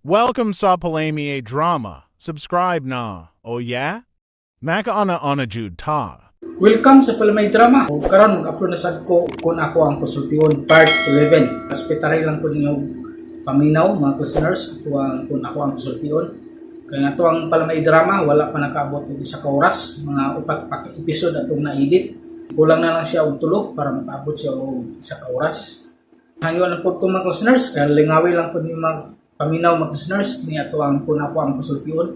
Welcome sa Palamay Drama. Subscribe na. Oh yeah? Makaana ana jud ta. Welcome sa Palamay Drama. O karon mag-upload na sad ko Kung Ako Ang Pasultihon Part 11. Aspetary lang ko ninyo paminaw, mga listeners, ato ang Kung Ako Ang Pasultihon. Kaya nga ato ang Palamay Drama wala pa nakaabot og 1 ka oras, mga upat pa ka episode atong na-edit. Kulang na lang siya og tulo para makaabot siya og 1 ka oras. Hangyo lang pod ko, mga listeners, kaya lingawi lang pod ninyo mga paminaw, mga listeners, ni ato ang Kung Ako Ang Pasultihon.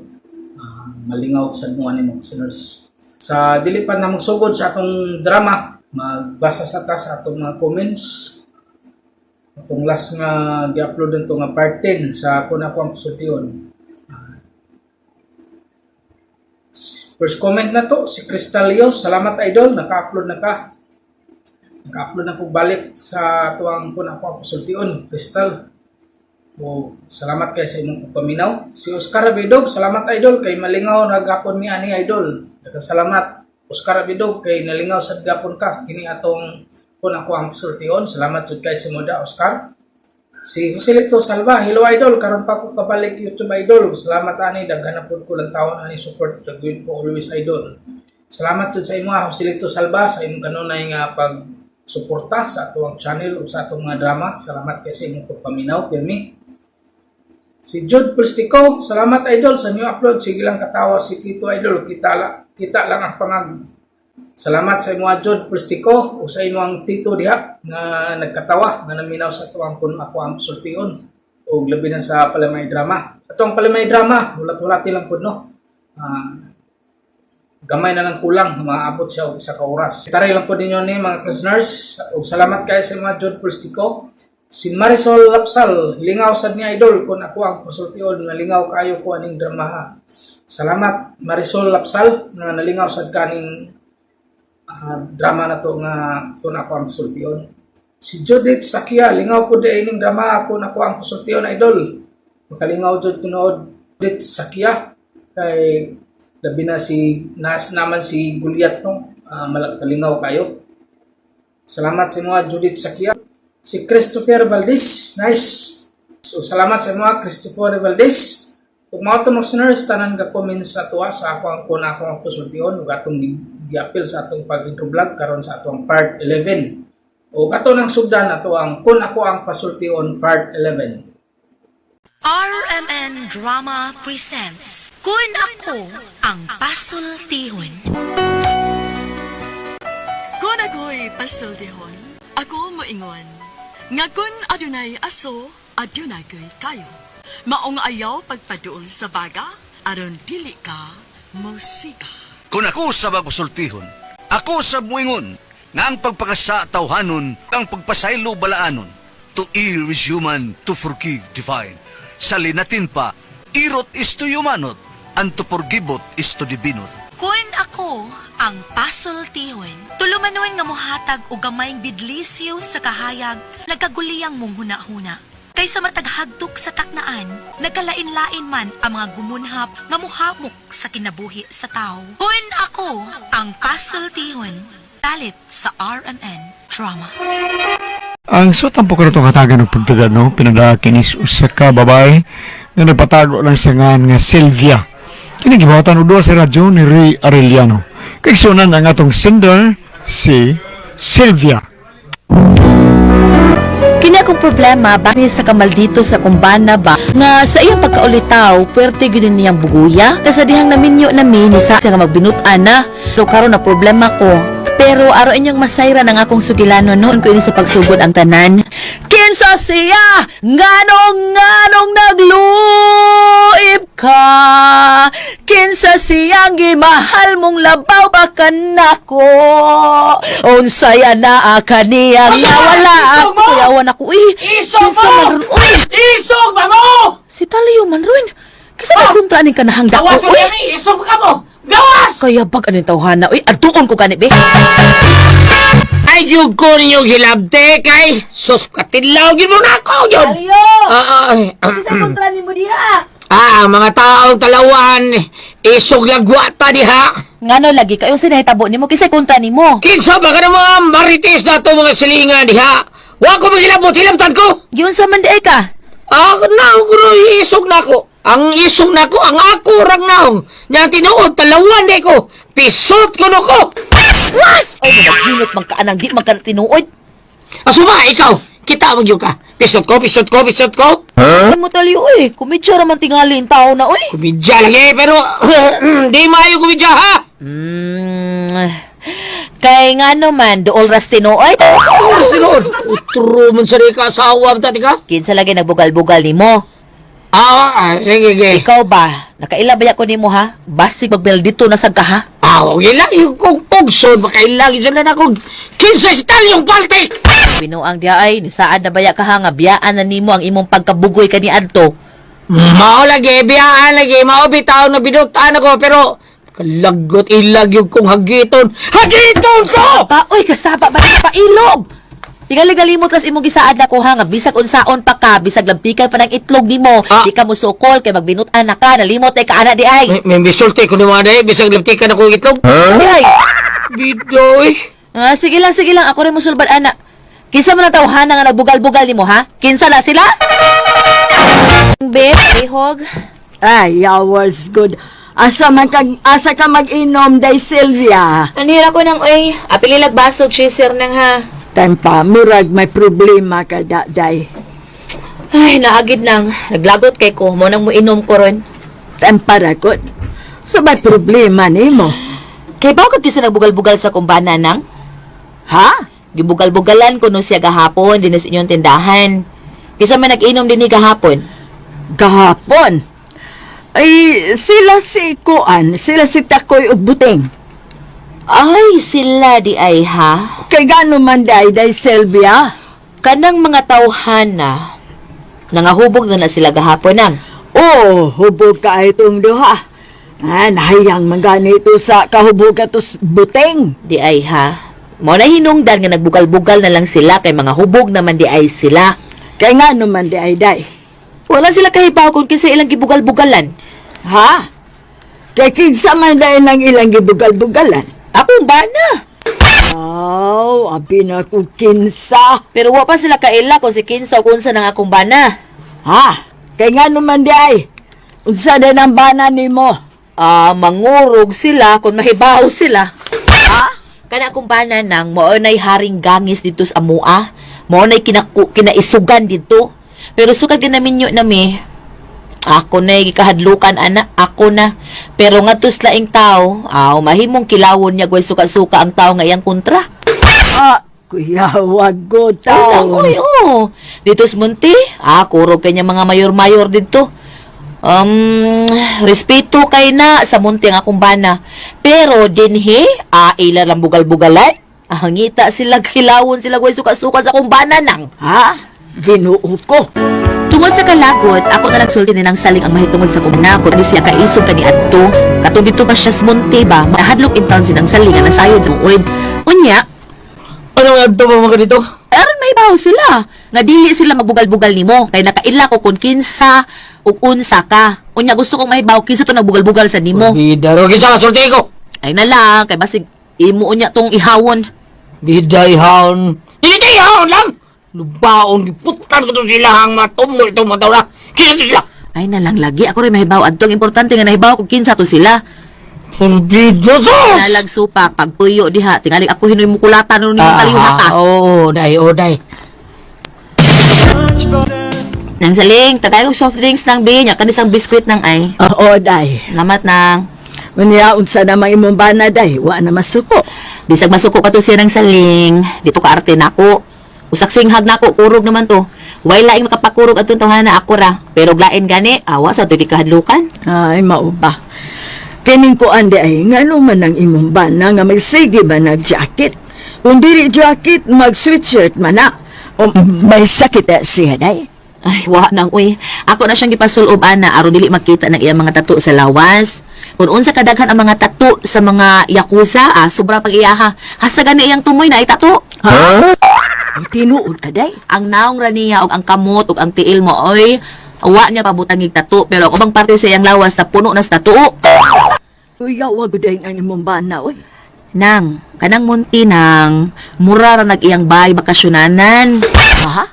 Malingaw sa mga ni mga listeners. Sa dili pa na magsugod sa atong drama, magbasa sa ta sa atong mga comments. Atong last nga gi-upload nito nga part 10 sa Kung Ako Ang Pasultihon. First comment na to, si Cristalio. "Salamat, idol, naka-upload na ka." Naka-upload na ko balik sa atuang Kung Ako Ang Pasultihon, Crystal. O, salamat kay sa imong pagpaminaw. Si Oscar Abidog, "Salamat, idol, kay malingaw na gapon ni ani, idol." Daghang salamat, Oscar Abidog, kay nalingaw sad gapon ka kini atong Kung Ako Ang Pasultihon. Salamat jud kay si Moda Oscar. Si Joselito Salva, "Hello idol, karon pa ko kabalik YouTube, idol. Salamat ani, daghan na pud ko lang taon ani support gud ko always, idol." Salamat jud sa imo, Joselito Salva, sa imong kanunay nga pag suporta sa atuang channel ug sa atong mga drama. Salamat kay sa imong pagpaminaw pirmi. Si Jude Plastico, "Salamat idol sa new upload. Sige lang katawa si Tito, idol. Kita lang ang pangag." Salamat sa imo, Jude Plastico, o sa imong tito diha nga nagkatawa nga naminaw sa tuwang Kung Ako Ang Pasultihon o labi na sa Palamay Drama. Atong Palamay Drama, hulat-hulati lang pud, no. Gamay na lang kulang maabot siya og 1 ka oras. Taray lang po ninyo ni mga listeners ug salamat kay sa mga Jude Plastico. Si Marisol Lapsal, "Lingaw sad niya, idol, Kung Ako Ang Pasultihon, nalingaw kayo ko aning dramaha." Salamat, Marisol Lapsal, nga nalingaw sad kaning drama na to nga Kung Ako Ang Pasultihon. Si Judith Sakia, "Lingaw po di ining drama Kung Ako Ang Pasultihon, idol." Makalingaw jud tinuod, Judith Sakia, kay labi na si nas naman si Goliath, no, malakalingaw kayo. Salamat sa mga Judith Sakia. Si Christopher Valdez, nice. So salamat sa mga Christopher Valdez. Ug mga to mga listeners, tanan ga comments sa tuwa sa ako ang Kung Ako Ang Pasultihon ug atong giapil sa atong pag-intro vlog karon sa atong part 11. Ug ato nang sugdan ato ang Kung Ako Ang Pasultihon part 11. RMN Drama presents Kun Ako Ang Pasultihon. Kung ako'y pasultihon, ako moingon nga kun adunay aso, adunay ko'y kayo. Maong ayaw pagpaduol sa baga, aron dili ka musika. Kung ako sa magpasultihon, ako sa muingon, nga ang pagpakasa tawhanon, ang pagpasaylo balaanon. To err is human, to forgive divine. Sa linatin pa, error is to humanot, and to forgivot is to divinot. Kun Ako Ang Pasultihon. Tulumanon nga mohatag og gamayng bidlisiw sa kahayag, nagkaguliyang mong huna-huna. Kaysa matag hagtok sa taknaan, nagkalain-lain man ang mga gumunhap nga muhamok sa kinabuhi sa tao. Kun Ako Ang Pasultihon. Dalit sa RMN Drama. Ang suwat po ko itong hatagan ng pagtagad, no? Pinadala kinis usa ka babae nga nagpatago lang sa ngan nga Sylvia. Kini gibawatan og duwa sa radyo ni Ray Arellano. Kaigsunan ang atong sender, si Sylvia. Kini akong problema ba sa kamaldito sa kumbana ba nga sa iyang pagkaulitaw puwerte gyud niyang buguya sa dihang naminyo nami ni sa nga magbinut-an na. So karon na problema ko, pero aro inyong masayra ng akong sugilano, no, ko ini sa pagsugod ang tanan. Kinsa siya? Nganong nganong nagluib ka? Kinsa siyang gimahal mong labaw ba kanako? Unsaya na kaniya nga wala ako? Kuyawan ako uy. Isog Kinsa mo! man ron uy? Isog ba mo? Si Talio man ron. Kinsa man kontra aning kanahang dako Gawas mo uy? kami! Isog ka mo! Gawas! Kaya bag aning tawhana uy, adtuon ko gani be. Ay, yung ko ninyo hilabte kay sus, katilaw gid mo na ako yun! Talio! Ah, ah, Kinsa kontra nimo diha? Ang mga taong talawan, isog lagwata diha. Ngano lagi kayo sinahitabo nimo? Kinsa kontra nimo? Kinsa ba ka ng mga marites na to mga silingan diha? Wa ko maghilabot, hilabtan ko! Giunsa man di ay ka? Ah, naong ko no, isog na ako. Ang isog na ko, ang ako rang naong. Nya tinuod, talawan di ko. Pisot ko no ko. Was! Oh, maghinot man ka anang di man ka tinuod. Asuma, ikaw, kita magyud ka. Pisot ko, pisot ko, pisot ko. Huh? Mo taliyo eh. Kumidya ra man tingali in tao na oy. Kumidya lagi, pero di maayo kumidya ha. Kay nga naman, dool ras tinuod. Ano sinuod? Utro man sa ka asawa ba ka? Kinsa lagi nagbugal-bugal nimo? Ah, ah, sige, sige. Ikaw ba? Nakaila ba ko nimo ha? Basig magbel dito na sad ka ha? Ah, okay lang. Yung kung pugson, makailang yun na akong kinsa yung paltik! Binuang diya ay, nisaad na baya ka ha nga biyaan na nimo ang imong pagkabugoy kaniadto. Mao lagi, biyaan lagi, mao bitaw na binutaan ako, pero kalagot ilag yung kong hagiton. Hagiton so! Pa, oy, kasaba ba ka pailog? Tingali galimot kas imong gisaad na ko ha nga bisag unsaon pa ka, bisag labtikay pa ng itlog nimo, di ka mosukol kay magbinut-an na ka, nalimot ay ka ana di ay. May misulti ko naman eh, bisag labtikan ako itlog. Di ay. Bidoy. Ah, sige lang, ako rin mosulbad ana. Kinsa man ang tawhana nga nagbugal-bugal nimo ha? Kinsa na sila? Be, lihog. Ay, was good. Asa man ka, asa ka mag-inom, day Sylvia? Anira ko nang oy, apililag basog chaser nang ha. Tempa, murag may problema ka da, day. Ay, naagid nang naglagot kay ko mo nang moinom ko ron. Tempa ra gud. So may problema nimo. Kay ba kag kinsa nagbugal-bugal sa kumbana nang? Ha? Gibugal-bugalan ko no siya gahapon dinhi sa inyong tindahan. Kinsa man nag-inom dinhi gahapon? Gahapon. Ay, sila si Kuan, sila si Takoy ug Buting. Ay, sila di ay ha. Kay gano man day, day Sylvia? Kanang mga tawhana nangahubog na na sila gahapon nang. Oh, hubog ka itong duha. Ah, nahiyang man ganito sa kahubog ka to Buting. Di ay ha. Mo na hinungdan nga nagbugal-bugal na lang sila kay mga hubog naman di ay sila. Kay ngano man di ay day. Wala sila kahibaw kung kinsa ilang gibugal-bugalan. Ha? Kay kinsa man day nang ilang gibugal-bugalan. Akong bana. Aw, abi na ko kinsa. Pero wa pa sila kaila kung si kinsa o kunsa nang akong bana. Ha? Kay ngano man di ay? Unsa din ang bana nimo? Ah, mangurog sila kung mahibaw sila. Ha? Kana akong bana nang mao nay haring gangis dito sa amua. Mao nay kinaisugan dito. Pero sukad ginaminyo nami, ako na gikahadlukan ana, ako na. Pero nga laing tao, aw mahimong kilawon niya gway suka-suka ang tao nga iyang kontra. Ah, kuya, wag ko Ay, taon. oy, oh. Dito sa Munti, kurog kanya mga mayor-mayor dito. Respeto kay na sa Munti ang akong bana. Pero dinhi, ila lang bugal-bugalay. Ah, ngita sila kilawon sila gway suka-suka sa akong bana nang. Ha? Ginoo ko. Tungod sa kalagot, ako na nagsulti ni nang saling ang mahitungod sa kumna kung di siya kaisog kani adto. Katong dito pa siya sa Munti ba, mahadlok in town sinang saling nga nasayod sa uod. Unya, Ano nga ito mga ganito? aron may baho sila. Nga dili sila magbugal-bugal nimo kay nakaila ko kun kinsa ug unsa ka. Unya gusto kong mahibaw kinsa to nagbugal-bugal sa nimo. Bida ro, kinsa ka sulti ko? Ay na lang kay basig imo unya tong ihawon. Bida ihawon. Dili tayo ihawon lang! Lubaon, giputan ko to sila ang matumo itong mga tao na. Kinsa to sila? Ay na lang lagi ako rin mahibaw adto ang importante nga nahibaw kung kinsa to sila. Pulbido sus! Nalag supak pagpuyo diha tingali ako hinoy mukulatan nun nimo taliw hata. Oo, day, oh, day. Nang saling tagay og soft drinks nang bi nya kanisang biskwit nang ay. Oo, day. Salamat nang. Unya, unsa namang imong bana, day. Wa na masuko. Bisag masuko pa to siya ng saling, dito ka arte nako. Usak singhag nako, kurog naman to. Way laing makapakurog atong tawhana ako ra. Pero glain gani, awa sa to di kahadlukan. Ay, mauba. Kining kuan di ay, ngano man ang imong bana nga magsige ba nag jacket? Kung dili jacket, mag sweatshirt man na. O may sakit eh, siya day. Ay, wa nang uy. Ako na siyang gipasulob ana aron dili makita ng iyang mga tattoo sa lawas. Kung unsa kadaghan ang mga tattoo sa mga yakuza, sobra pag iyaha. Hasta gani iyang tumoy na ay tattoo. Ay, tinuod ka day. Ang naong ra niya og ang kamot og ang tiil mo oy, wa niya pabutangig tattoo pero ang ubang parte sa iyang lawas na puno na sa tattoo. Uy, yawa gud ang imong bana, oy. Nang, kanang munti nang, mura ra nag iyang bay bakasyonanan. Ha?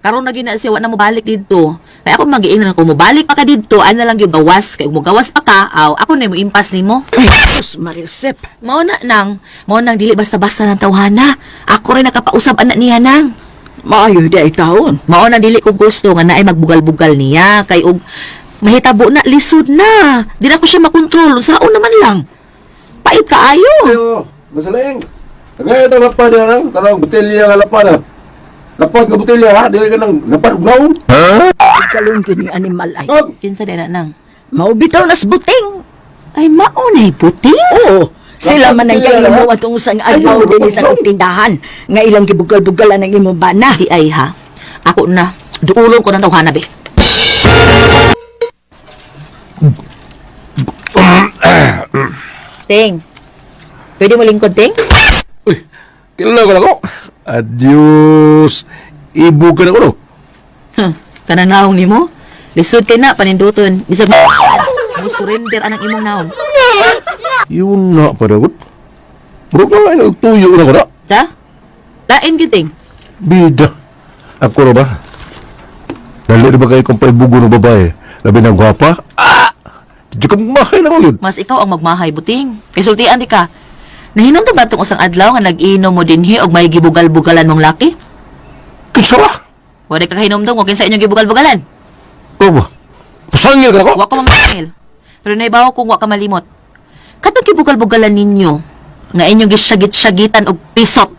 Karon na gyud na siya, wa na mobalik didto. Kay ako magiingnan ko mobalik pa ka didto, ana lang gyud gawas kay mo gawas pa ka, aw ako na mo impas nimo. Sus, Marisep. Mao na nang, mao nang dili basta-basta ng tawhana. Ako rin nakapausab anak niya nang. Maayo di ay taon. Mao na dili ko gusto nga naay magbugal-bugal niya kay og mahitabo na lisod na. Di na ko siya makontrol, saon naman lang. Pait kaayo. Ayo, masaling. Tagay ito lapad yan, ang kanang botelya nga lapad ha. Lapad nga botelya ha, di ka nang lapad og naong. Kalong kini animal ay. Kag, Kinsa di na nang? Mao bitaw nas buting. Ay mao nay puti. Oo. Sila man ang Lapad kaimo atong usang adlaw Ay, dinhi sa akong tindahan nga ilang gibugal-bugalan ang imong bana. Di ay ha. Ako na duulon ko ng tawhana be. Ting. Pwede mo lingkod, Ting? Uy, kilala ko na ko. Adios. Ibu ka na ko no. Huh, kanang naong nimo. Lisod kay na paninduton. Bisag mo surrender anang imong naong. Yun na pa dagot. Bro na ay nagtuyo na ko na. Ta? Lain gyud, Ting. Bida. Ako na ba? Dali na ba kayo kung paibugo ng babae? Labi ng gwapa? Ah! Di ka mahay na ko yun. Mas ikaw ang magmahay buting. Kay sultian di ka. Nahinumdum ba tong usang adlaw nga nag-inom mo dinhi og may gibugal-bugalan mong laki? Kinsa ba? Wala ka kahinumdum og kinsa inyong gibugal-bugalan. Ikaw ba? Pasangil ka na ko? Wa ko mangangil. Pero naibaw kung wa ka malimot. Katong gibugal-bugalan ninyo nga inyong gisyagit-syagitan og pisot.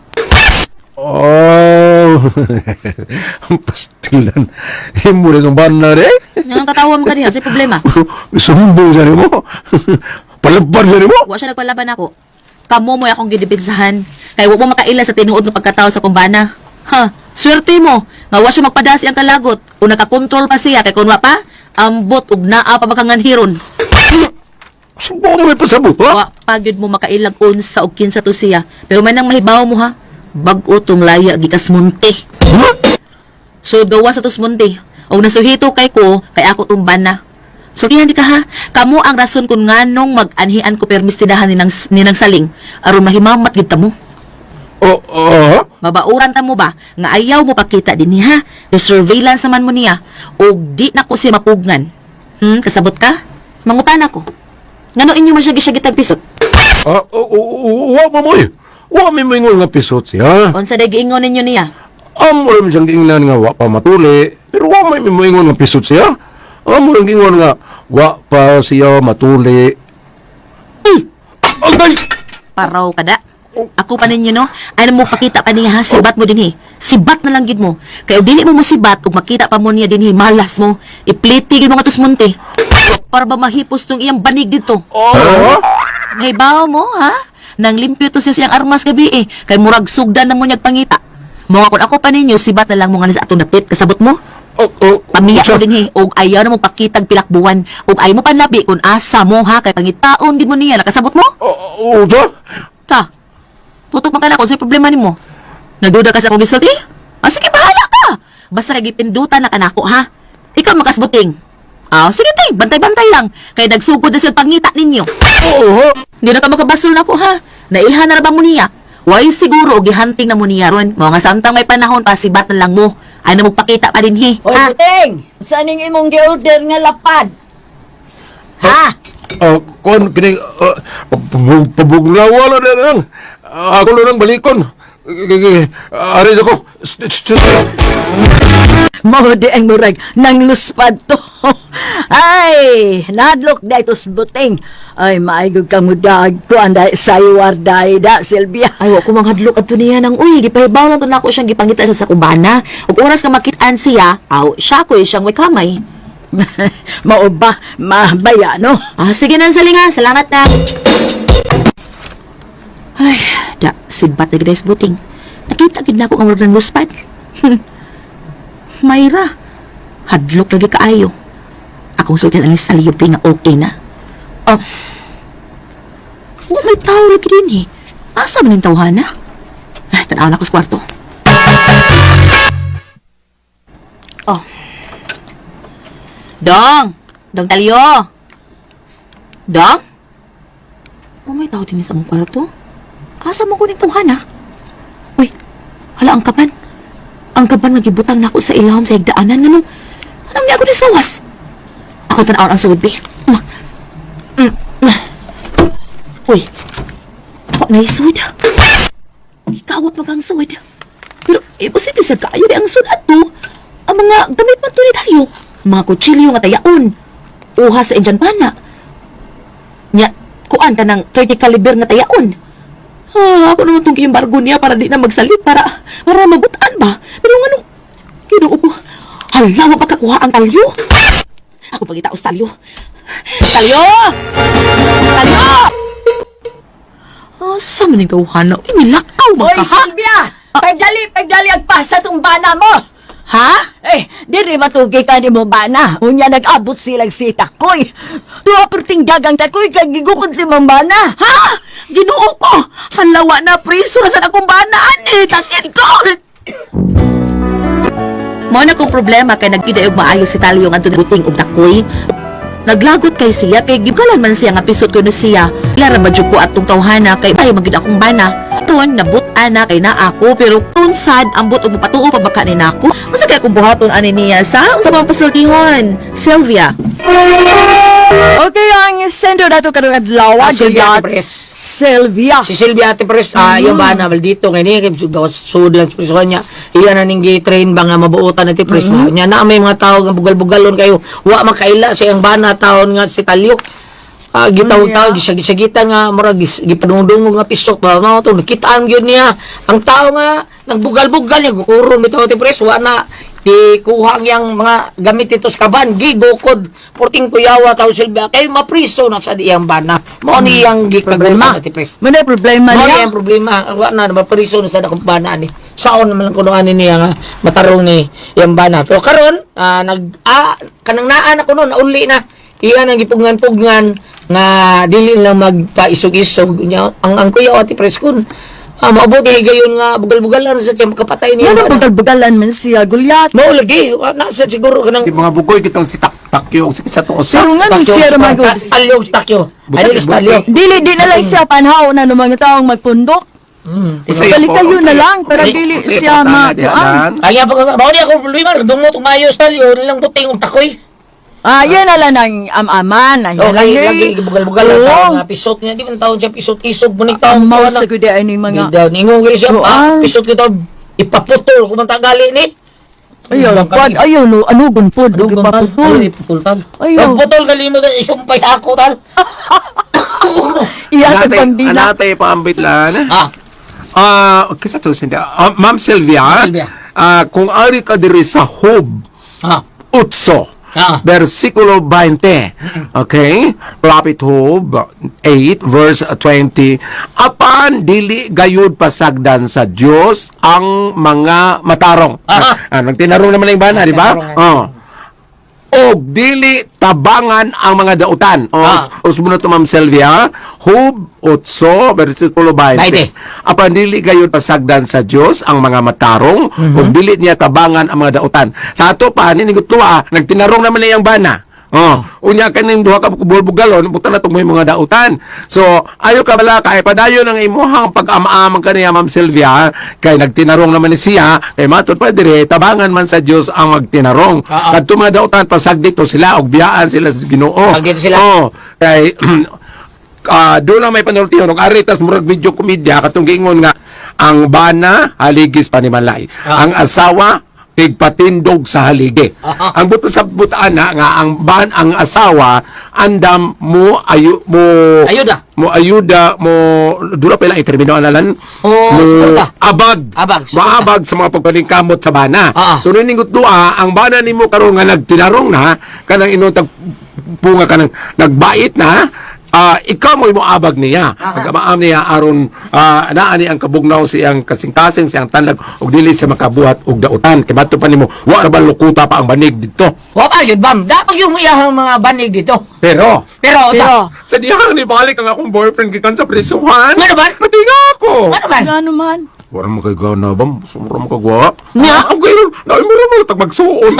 Oh, ang pastilan. Himo rin ang bana rin. Nang katawa mo kaniya, sa problema. Sumbong sa nimo. Palaban sa nimo. Wa siya nagpalaban ako. Kamo mo akong gidepensahan. Kay wa mo makaila sa tinuod nga pagkatao sa kumbana. Ha, swerte mo. Nga wa siya magpadasi ang kalagot. O nakakontrol pa siya kay kun wa pa, ambot ug naa pa makanganhiron. Sumbong na may pasabot, ha? Wa pa gyud mo makailag unsa og kinsa to siya. Pero may nang mahibaw mo ha. Bag-o tong laya gikas munti. Huh? So gawa sa tos munti. Og nasuhito kay ko kay ako tumban na. Sultihan di ka ha. Kamo ang rason kung nganong mag-anhian ko permis tindahan ninang saling aron mahimamat gid ta mo. Oh, oh, Mabauran ta mo ba nga ayaw mo pakita dinhi ha? The surveillance naman mo niya og di na ko siya mapugngan. Kasabot ka? Mangutan ako. Ngano inyo man siya gisyagitag pisot? Ah, oh, oh, oh, wa mo mo eh. Wa mi moingon nga pisot siya. Unsa day giingon ninyo niya? Amo rin siyang giingnan nga wa pa matuli. Pero wa may moingon nga pisot siya. Amo rin giingon nga wa pa siya matuli. Agay! Paraw kada. Ako pa ninyo no. Ano mo pakita pa niya ha? Sibat mo dinhi. Sibat na lang gid mo. Kay og dili mo mo sibat ug makita pa mo niya dinhi malas mo. Ipliti gid mo nga tusmunti. Para ba mahipos tong iyang banig dito? Oh? Nahibaw mo ha? Nang limpyo to siya siyang armas gabi eh. Kay murag sugdan na mo niyag pangita. Mga kung ako pa ninyo, sibat na lang mo nga sa atong dapit. Kasabot mo? Oh, oh, Pamiya siya. mo dinhi. Og ayaw na mo pakitag pilakbuwan. Og ayaw mo panlabi kung asa mo ha. Kay pangitaon gid mo niya. Nakasabot mo? Oh, oh, siya. Ta, tutok man ka na kung sa'y problema nimo. Nagduda ka sa akong gisulti? Ah, sige, bahala ka. Basta kay gipindutan na kanako, ha? Ikaw makasbuting. Ah, sige, ting, bantay-bantay lang. Kay nagsugod na sa pangita ninyo. Oh, Hindi na ka makabasol na ko, ha? Nailhan na ra ba mo niya? Why siguro og gihanting na mo niya ron? Mga samtang may panahon pa, sibat na lang mo. Ay na magpakita pa din, hi. Oy, Ha? buting! Sa ning imong gi-order nga lapad? Ha? Oh, kon kini pabugnawa na lang. Ako na lang balikon. Ari ako. Mao di ang murag nang luspad to. Ay, nadlok di tos buting. Ay, maigog ka mo dag ko anday saywar day da Silvia. Ay, wa ko manghadlok adto niya nang uy, gipahibaw lang to nako siyang gipangita siya sa kubana. Ug oras nga makit-an siya, aw, siya ko siyang way kamay. Mao ba mabaya no? Ah, sige nang salinga. Salamat na. Ay, da, sibat na gid buting. Nakita gid nako ang murag ng luspad. Mayra, hadlok lagi kaayo. Akong sultian ang saliyupi nga okay na. Oh, wa may tao lagi din eh. Asa man yung tawhana? Ay, tanaw na ko sa kwarto. Oh. Dong! Dong Talyo! Dong? Oh, may tao din sa among kwarto. Asa mo ko ning tawhana? Uy, hala ang kapan. Ang kaban nga gibutang nako sa ilawom sa higdaanan nganong anong niya ako ni sawas. Ako tan-awon ang sud bi. Uy. Wa na sud. Gikawat mag ang sud. Pero imposible sa kaayo di ang sud ato. Ang mga gamit man to ni tayo. Mga kutsilyo nga tayaon. Uha sa Indian pana. Nya, kuan ta ng 30 caliber nga tayaon. Ah, ako naman itong giembargo niya para di na magsalit, para mabutan ba? Pero nganong, Ginoo ko, hala, wa pagkakuha ang talyo. Ako pagitaos talyo. Talyo! Talyo! Ah, sa maning tawhana, uy, nilakaw man Oy, ka, ha? Silvia! Pagdali, pagdali ang pasa tong bana mo! Ha? Eh, diri matugi ka ni mo bana. Unya nag-abot silang si Takoy. Tuwa perting dagang Takoy kay gigukod si mong bana. Ha? Ginoo ko! Halawa na, priso na sa akong banaan eh! Takid ko! Mao na kong problema kay nagkidayog maayo si Talyo nga buting og takoy. Naglagot kay siya kay gibukalan man siya nga pisot ko na siya. Lara madyo ko atong tawhana kay ay magid akong bana. Ton nabut ana kay naa ako pero kun sad ambot og mapatuo pa baka ni nako. Unsa kay akong buhaton ani niya sa mga pasultihon? Sylvia. Okay, ang sender nato karong adlaw, Ah, Sylvia Juliet. Pres. Sylvia. Si Sylvia Ate Pres, ah, yung bana maldito kay ni kay gawas sud lang sa prisuhan niya. Iya na ning gi-train ba nga mabuotan ati Pres. Nya na may mga tao nga bugal-bugalon kayo. Wa makaila sa iyang bana taon nga si Talyok. Ah, gitawag-tawag siya gisagitan nga murag gipadungdungog nga pisok ba mao to nakitaan gyud niya ang tao nga nagbugal-bugal niya gukuron bitaw ati Pres wa na gikuha ang iyang mga gamit dito sa kaban gigukod porting kuyawa tao Sylvia kay mapriso na sa iyang bana mao ni iyang Problema. gikagulan ati Pres. Muna problema Mao niya. ni ang problema, wa na mapariso na sa akong bana ani. Saon naman lang kuno ani niya nga matarong ni iyang bana. Pero karon nag kanang naa na kuno nauli na. Iya nang gipugnan-pugnan nga dili lang magpaisog-isog nya ang kuya ati preskon. Maabot higayon nga bugal-bugalan sa tiyang kapatay niya. Nga bugal-bugalan man siya, Goliath. Mao lagi wa na sa siguro kanang Di mga bugoy kitong si Tak Takyo si sa to usa. Pero nga nung siya ramagod. Talyog takyo. Ani talyo. Dili, di na lang siya panhaw na ng mga taong magpundok. Balik kayo na lang para dili siya makuan. Kaya pag mao ni ako problema, dumot og maayos talyo nilang puting og takoy. Ah, yan na lang ang am-aman. Ayan Oh, lang lagi eh. lagi bugal-bugal ang Oo. tao nga pisot niya di man taon siya pisot isog mo ni taon. Ang mouse sa gudi ay ning mga... Mga ningon gani siya Oo, ah. pisot kita ipaputol ko man tagali ni. Ayaw, pad, ayaw, no, ano gunpod, Adugon tal. ipaputol. Ay, iputol tal. Ayaw. Pagputol gali mo isumpay sa ako tal. Iya, pambina. Anatay paambit lan. Ah, Ah, okay sa to sinda. Ah, Ma'am Sylvia. Sylvia. Ah, kung ari ka diri sa Hob 8. Versikulo 20. Okay? Prophet Hob 8 verse 20. Apan dili gayud pasagdan sa Dios ang mga matarong. Aha. Ah, nagtinarong naman ang bana, di ba? Nagtinarong. Oh. Og dili tabangan ang mga dautan. O, usmo na to Ma'am Sylvia. Hob 8 versikulo 20. 20. Apan dili gayud pasagdan sa Dios ang mga matarong ug dili niya tabangan ang mga dautan. Sa ato pa ni tuwa nagtinarong naman na iyang bana. Oh, unya kaning duha ka bulbugalon, butan na tong mga dautan. So, ayo ka bala kay padayon ang imuhang pag-amaamang kaniya Ma'am Sylvia, kay nagtinarong naman ni siya, kay matud pa dire tabangan man sa Dios ang magtinarong. Kadto mga dautan pasag dito sila og biyaan sila sa Ginoo. Pasag dito sila. Oh, kay doon lang may panultihon og ari tas murag video komedya katong giingon nga ang bana haligis panimalay. Ang asawa tigpatindog sa haligi. Ang buto sa butaan na nga ang ban ang asawa andam mo ayu mo Ayuda. Mo ayuda mo dula pa ilang termino analan Oh, mo suporta. abag Abag, suporta. maabag sa mga pagpaningkamot sa bana. So niningot duha ang bana nimo karon nga nagtinarong na kanang inuntag punga kanang nagbait na ikaw mo imo abag niya. Pagkamaam niya aron naa ni ang kabugnaw sa iyang kasing-kasing sa iyang tanlag ug dili siya makabuhat og dautan. Kay bato pa nimo wa ra ba lukuta pa ang banig dito. Wa pa yun, bam. Dapat yung iyahang mga banig dito. Pero Pero, Pero, sa dihang ni balik ang akong boyfriend gikan sa prisuhan. Ngano man? Natinga ako. Ano man? Ano man? Wala mo kay gana ba? Sumura mo kagwa. Nga? Ang gayon, dahil mo mo tag magsuon.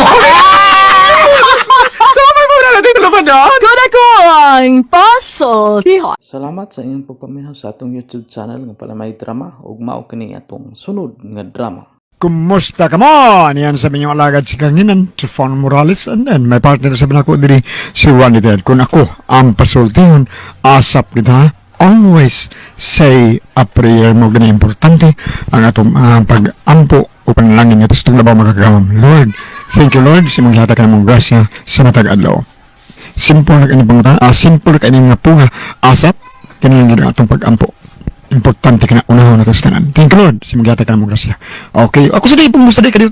Sama mo na natin labanan. Kuna ko ang pasultihon. Salamat sa inyong pagpaminaw sa atong YouTube channel nga Palamay Drama ug mao kini atong sunod nga drama. Kumusta ka mo? Niyan sa inyong alagad si Kanginan, Trifon Morales, and then may partner sa binako diri si Randy Ted. Kung ako ang pasultihon, asap kita, always say a prayer mo gani importante ang atong pag-ampo o panalangin nga tustong labaw makagawam. Lord, thank you, Lord, sa mong ka mong grasya sa matag adlaw. Simple na kini panguta, simple na kini nga punga, asap, kini lang yun ang atong pag-ampo. Importante ka na unahon na ito sa tanan. Thank you, Lord. Sa mga ka na mong grasya. Okay. Ako sa di, pumusta di ka dito.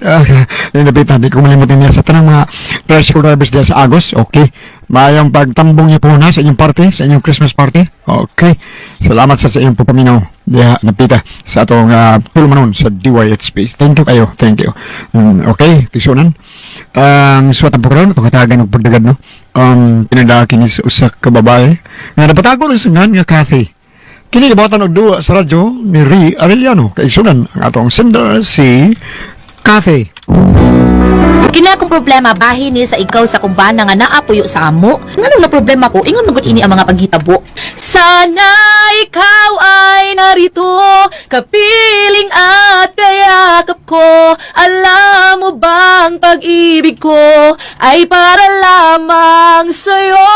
Napitan, di ko malimutin niya sa tanang mga tricycle drivers diyan sa Agos. Okay. Mayong pagtambong niyo po na sa inyong party, sa inyong Christmas party. Okay. Salamat sa inyong papaminaw. Diha, napita sa atong tulumanon sa DYHP. Thank you kayo. Thank you. Okay. Kisunan. Ang suwat ang pagkaroon, itong katagan ng pagdagad, no? Pinadaki ni sa usa ka babae nga napatago ng sungan nga Kathy. Kini gibatan og duwa sa radyo ni Ray Arellano. Kaigsunan ang atong sender si Kathy. Kini akong problema bahin ni sa ikaw sa kumbana nga naa puyo sa amo. Nganong na problema ko, ingon magud ini ang mga paghitabo. Sana ikaw ay narito, kapiling at kayakap ko. Alam mo bang pag-ibig ko ay para lamang sa'yo?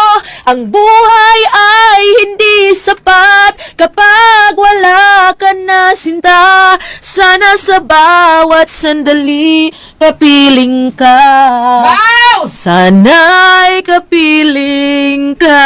Ang buhay ay hindi sapat kapag wala ka na, sinta. Sana sa bawat sandali kapiling ka. Wow! Sana'y kapiling ka.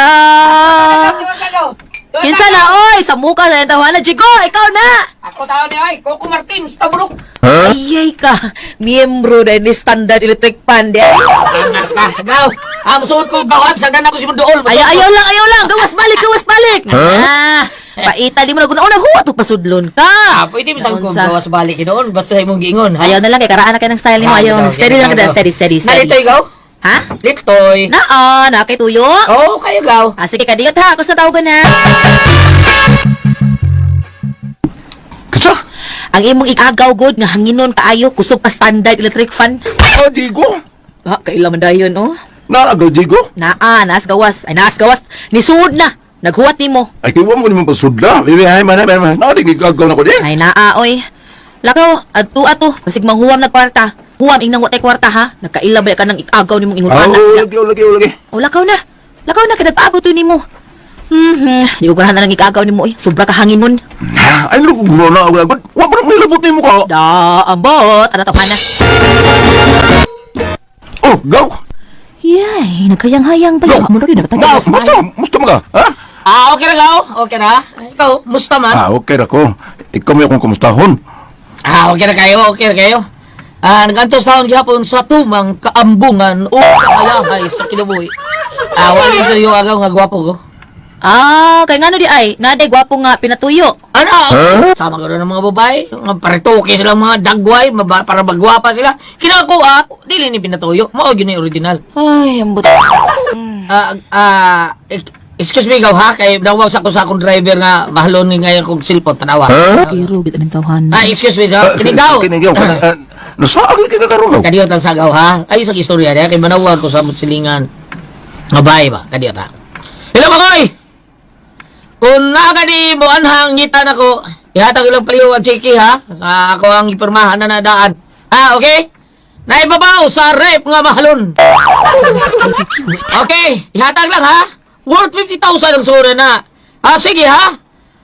Kinsa na, oy? Sa muka sa tawanan. Jigo, ikaw na! Ako tao ni ay, Coco Martin, sa Taburok. Ayay ka. Miyembro na ni Standard Electric Fund. Eh. Angas ka, sagaw. Ah, musuot ko gawam, sagdan ako si Mundool. Ayaw, ayaw lang, ayaw lang. Gawas balik, gawas balik. Ah, paita di mo na guna. Una, huwa to pasudlon ka. Ah, pwede mo sa kong Naunsa. gawas balik doon. Basta imong giingon, ha? Ayaw na lang, kay karaan na kayo ng style nimo. Ah, Ayaw, bitaw, steady lang bitaw. kada, steady, steady, steady. Nalitoy gaw? Ha? Litoy. Naa, na kay tuyo. Oo, kayo gaw. Ah, sige, kadiyot ha. Ako sa tawagan ha. Kinsa? Ang imong ikagaw god nga hanginon kaayo kusog pa Standard Electric Fan. Ah, Digo. Ah, kaila man dayon oh. Naagaw, Digo. Naa, naas gawas. Ay, naas gawas. Nisuod na. Naghuwat nimo. Ay, kiwa mo ni mong pasudla. Bibi, ay, man, ay, man. Naadig, igagaw na ko di. Ay, naa, oy. Lakaw, adto ato. Basig manghuwam na kwarta. Huwam, ingnang watay kwarta, ha? Nagkaila ba ka nang ikagaw nimong ingon Ah, anak? oo, lagi, oh, lagi, oh, lagi. O, lakaw na. Lakaw na, kaya nagpaabot to nimo. Di ko ganahan na nang ikagaw nimo, oy. Sobra ka hanginon. Ah, ay, lugog mo na, agad. Wa pa may labot nimo ka. Da, ambot. Ano to, na? Oh, gaw. Yay, nagkayang-hayang ba Gaw. yun? Amo na rin, Gaw, nagtatagas. musta, musta mga, ha? Ah, okay na gaw. Okay na. Ikaw, musta man? Ah, okay ra ko. Ikaw may akong kumustahon. Ah, okay na kayo, okay na kayo. Ah, nagantos taon gihapon sa tumang kaambungan o kahayahay sa kinabuhi. Ah, wala ko yung agaw nga gwapo ko. Ah, kay ngano di ay? Naday gwapo nga pinatuyo. Ano? Sama ko rin ng mga babae. Mga paritoke silang mga dagway, para magwapa sila. Kinako ah, dili ni pinatuyo. Mao yun yung original. Ay, ambot. Ah, ah, excuse me ikaw ha, kay nawag sa ko sa akong driver nga mahalon ni ngayon kong cellphone tanawa. Pero gid anong tawhan. Ah, excuse me, sir. Kinigaw. Kinigaw. Nasaag lagi ka karon gaw. Kadiyot ang sagaw ha. Ay sa istorya niya kay manawag ko sa silingan. Nga bae ba? Kadiyot ha. Hello Makoy. Kung naa ka di mo anhang ngitan ako, ihatag ilang paliw ang chiki ha. Sa ako ang ipirmahan na nadaan. Ha, okay? Naibabaw sa rep nga mahalon. Okay, ihatag lang ha. Worth 50,000 ang sura na. Ah, sige ha.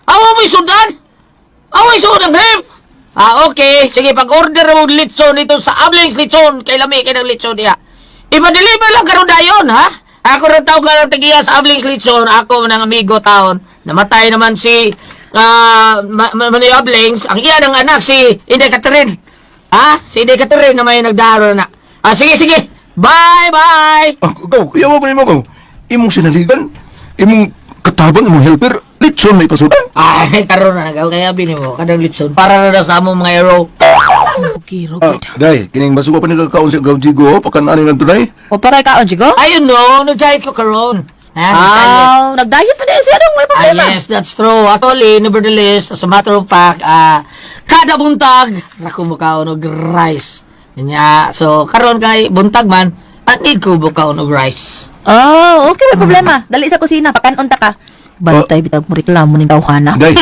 Awa mo sudan. Awa sudan rep. Ah, okay. Sige, pag-order mo og litson dito sa Ablings Litson, kay lami kay ng litson diha. Ipa-deliver lang karon dayon, ha? Ako rin tawag lang tagiya sa Ablings Litson, ako ng amigo taon. Namatay naman si Manoy Ablings, ang iya ng anak si Inday Catherine. Ha? Si Inday Catherine na may nagdaro na. Ah, sige, sige. Bye, bye. Ah, gaw, yawa ko nimo gaw. Imong sinaligan, imong katabang, imong helper, litson may pasudan. Ay, karon na nagaw kaya bini mo kadang litson para na daw sa among mga hero. Kiro Ah, day, kining basugo pa ni kakaon sa gaw Jigo, pakan ani ngadto day. O para kaon jigo? Ayun no, nag-diet ko karon. Ha? Nag-diet. Ah, nag-diet pa din siya dong, may Ah, problema. yes, that's true. Actually, nevertheless, as a matter of fact, kada buntag, rako mo kaon og rice. Nya, so karon kay buntag man, at need ko bukaon og rice. Oh, okay, may problema. Dali sa kusina, pakanon ta ka. Bantay bitag mo reklamo ning tawhana. Day.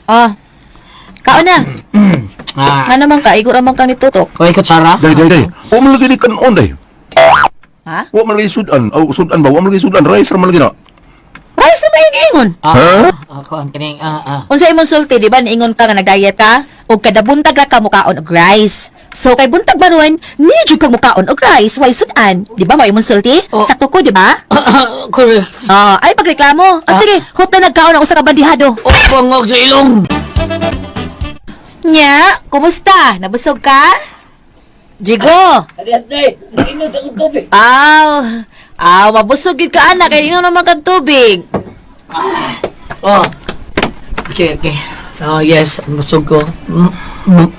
Ah. Kaon na. Ah, Nga naman ka, igor amang kang nitutok. Koy kutsara. Day, day, day. Wa man lagi ni kanon day. Ha? Wa man lagi sudan. Aw, sudan ba? Wa man lagi sudan. Rice ra man lagi na. Rice na ba yung ingon? Ah, Ha? Ako ang kining ah. Unsa imong sulti, di ba? Niingon ka nga nag-diet ka, ug kada buntag ra ka mukaon og rice. So kay buntag ba ron, ni jud ka mukaon og rice, why sudan? Di ba mao imong sulti? Oh. Sakto ko, di ba? Correct. Ah, ay pagreklamo. Ah, sige, hot na nagkaon ang usa ka bandihado. Oh, bangog sa ilong. Nya, kumusta? Nabusog ka? Jigo. Adi, nainom sa kong tubig. Aw, aw, mabusog gid ka anak kay ingon naman kag tubig. Oh. Okay, okay. Oh, yes, busog ko.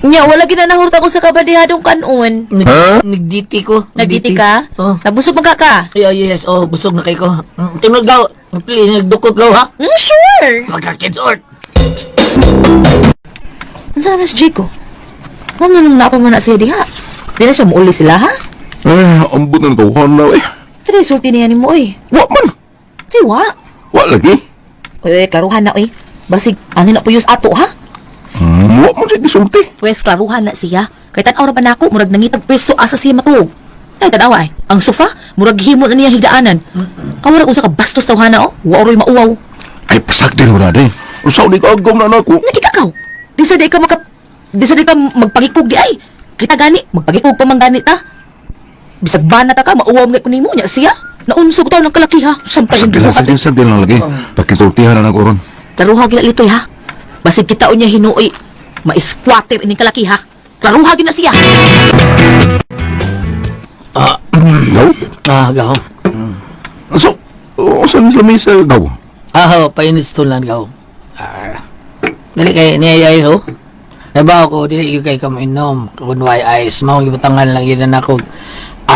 Nya, wala gid na nahurot ako sa kabandihadong kanon. Ha? Nagditi ko. Nagditi ka? Oh. Nabusog man ka ka? Yeah, yes, oh, busog na kay ko. Tinod gaw. Please, nagdukot gaw ha. Sure. Magkakidort. Unsa naman si Jigo? Ano nung napa man na siya diha? Di na siya muuli sila ha? Eh, ambot na tawhan na eh. Kaya sulti niya nimo oy. Wa man. Si wa. Wa lagi. Oy, oy, klaruhan na oy. Basig ano na puyos ato ha? Wa man siya gisulti. Pwes klaruhan na siya. Kay tan-aw ra ba nako murag nangitag pwesto asa siya matuog. Ay tan-awa ay. Ang sofa murag himo na niya higdaanan. Amura unsa ka bastos tawhana oh. Wa oroy mauwaw. Ay, pasagdin mo na day. Unsa ni kaagom na nako. Nagikakaw. Di sa di ka maka di sa di ka magpangikog di ay. Kita gani magpangikog pa man gani ta. Bisag bana ta ka mauwaw man ko nimo nya siya. Naunsog taw ng kalaki ha. Samtang Sagdin lang, sagdin, sagdin lang lagi. Pakitultihan na nako ron. Klaruha gina litoy ha. Basig kita unya hinuoy ma-squatter ining kalaki ha. Klaruha gina siya. Gaw? Ah, gaw. So, unsa ni sa misa gaw? Ah, oh, painit tulan gaw. Ah. Dili kay niya ay ho. Nabaw ko dili gyud kay kamo inom kun why ice mao gibutangan lang yun na ako